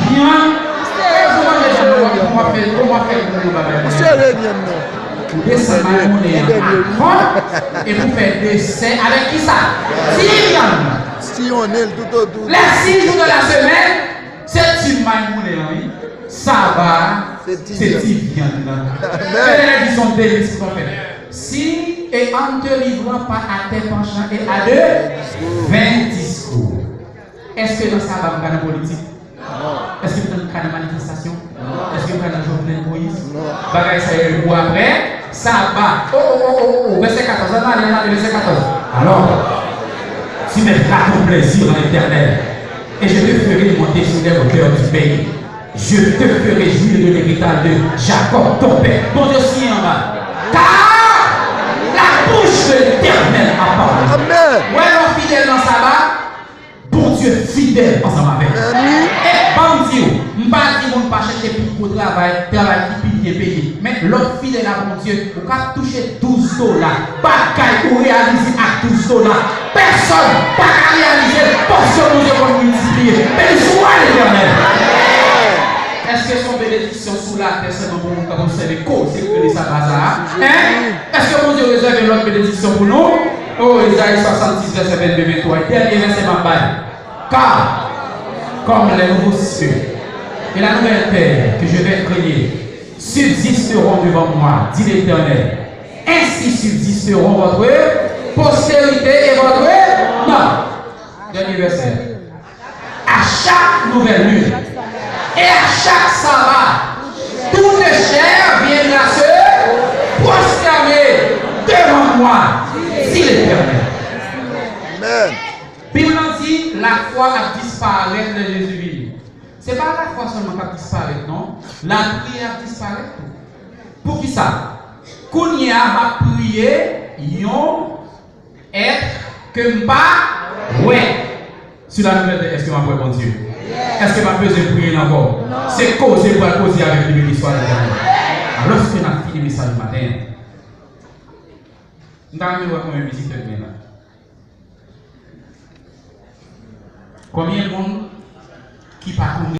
Vyann. E si w manje vyann nan, w ap fè, w ap fè moun yo bagay. Ou sere vyann nan. Ou desann may moulen an avan, epi w fè desè avèk kisa? Ti vyann nan. Siyonnen l toutotou. Les six jours de la semaine, se ti may moulen an, wi. Saba a, se ti vyann nan. Letènèl di, se yon delis pou nou fè. Si, et en ne te livrant pas à tes penchants et à de vains discours. Èske nan saba m ka nan politik? Èske m ka nan manifestasyon? Èske m ka nan Jovenel Moïse? Bagay sa yo pou apre. Saba. Oh, oh, oh, oh, oh. Vèsè katòz. Ann ale, ann ale, vèsè katòz. Alors, tu mettras ton plaisir dans l'Éternel, et je te ferai monter sur les hauteurs du pays. Je te ferai jouir de l'héritage de Jacob, ton père. Bondye siyen anba. Car la bouche de l'Éternel a parlé. Amèn. Wè lè w fidèl nan saba, Bondye fidèl ansanm avèk ou. Amèn. E ban m di w, m pa di moun pa chèche pi gwo travay, travay ki pi byen peye. Men lè w fidèl a Bondye, ou ka touche douz dola. Bagay ou reyalize ak douz dola. Pèsòn pa ka reyalize l, paske Bondye konn miltipliye. Beni swa Letènèl. Èske se yon benediksyon sou latè sèlman pou moun k ap obsève koze k rele saba sa a? Hein? Èske Bondye rezève lòt benediksyon pou nou? Oh, Ezayi swasanndis, vèsè vennde, venntwa, dènye vèsè m ap bay. Car, comme les nouveaux cieux et la nouvelle terre que je vais créer subsisteront devant moi, dit l'Éternel, ainsi subsisteront votre postérité et votre nom. Dènye vèsè. À chaque nouvelle lune et à chaque sabbat, toute chair viendra se prosterner devant moi, dit l'Éternel. Amèn. Bib lan di, lafwa ap disparèt lè Jezi vini. Se pa lafwa sèlman k ap disparèt, non. Lapriyè ap disparèt tou. Poukisa? Kounye a, m ap priye yon èt ke m pa wè. Sou la nouvèl tè, èske m ap wè Bondye? Èske m ap bezwen priye l ankò? Se koze m pral koze avèk li, beni swa Letènèl. Lòske n ap fini mesaj maten an, m ta renmen wè konbyen vizitè k gen la. Konbyen moun ki pa konn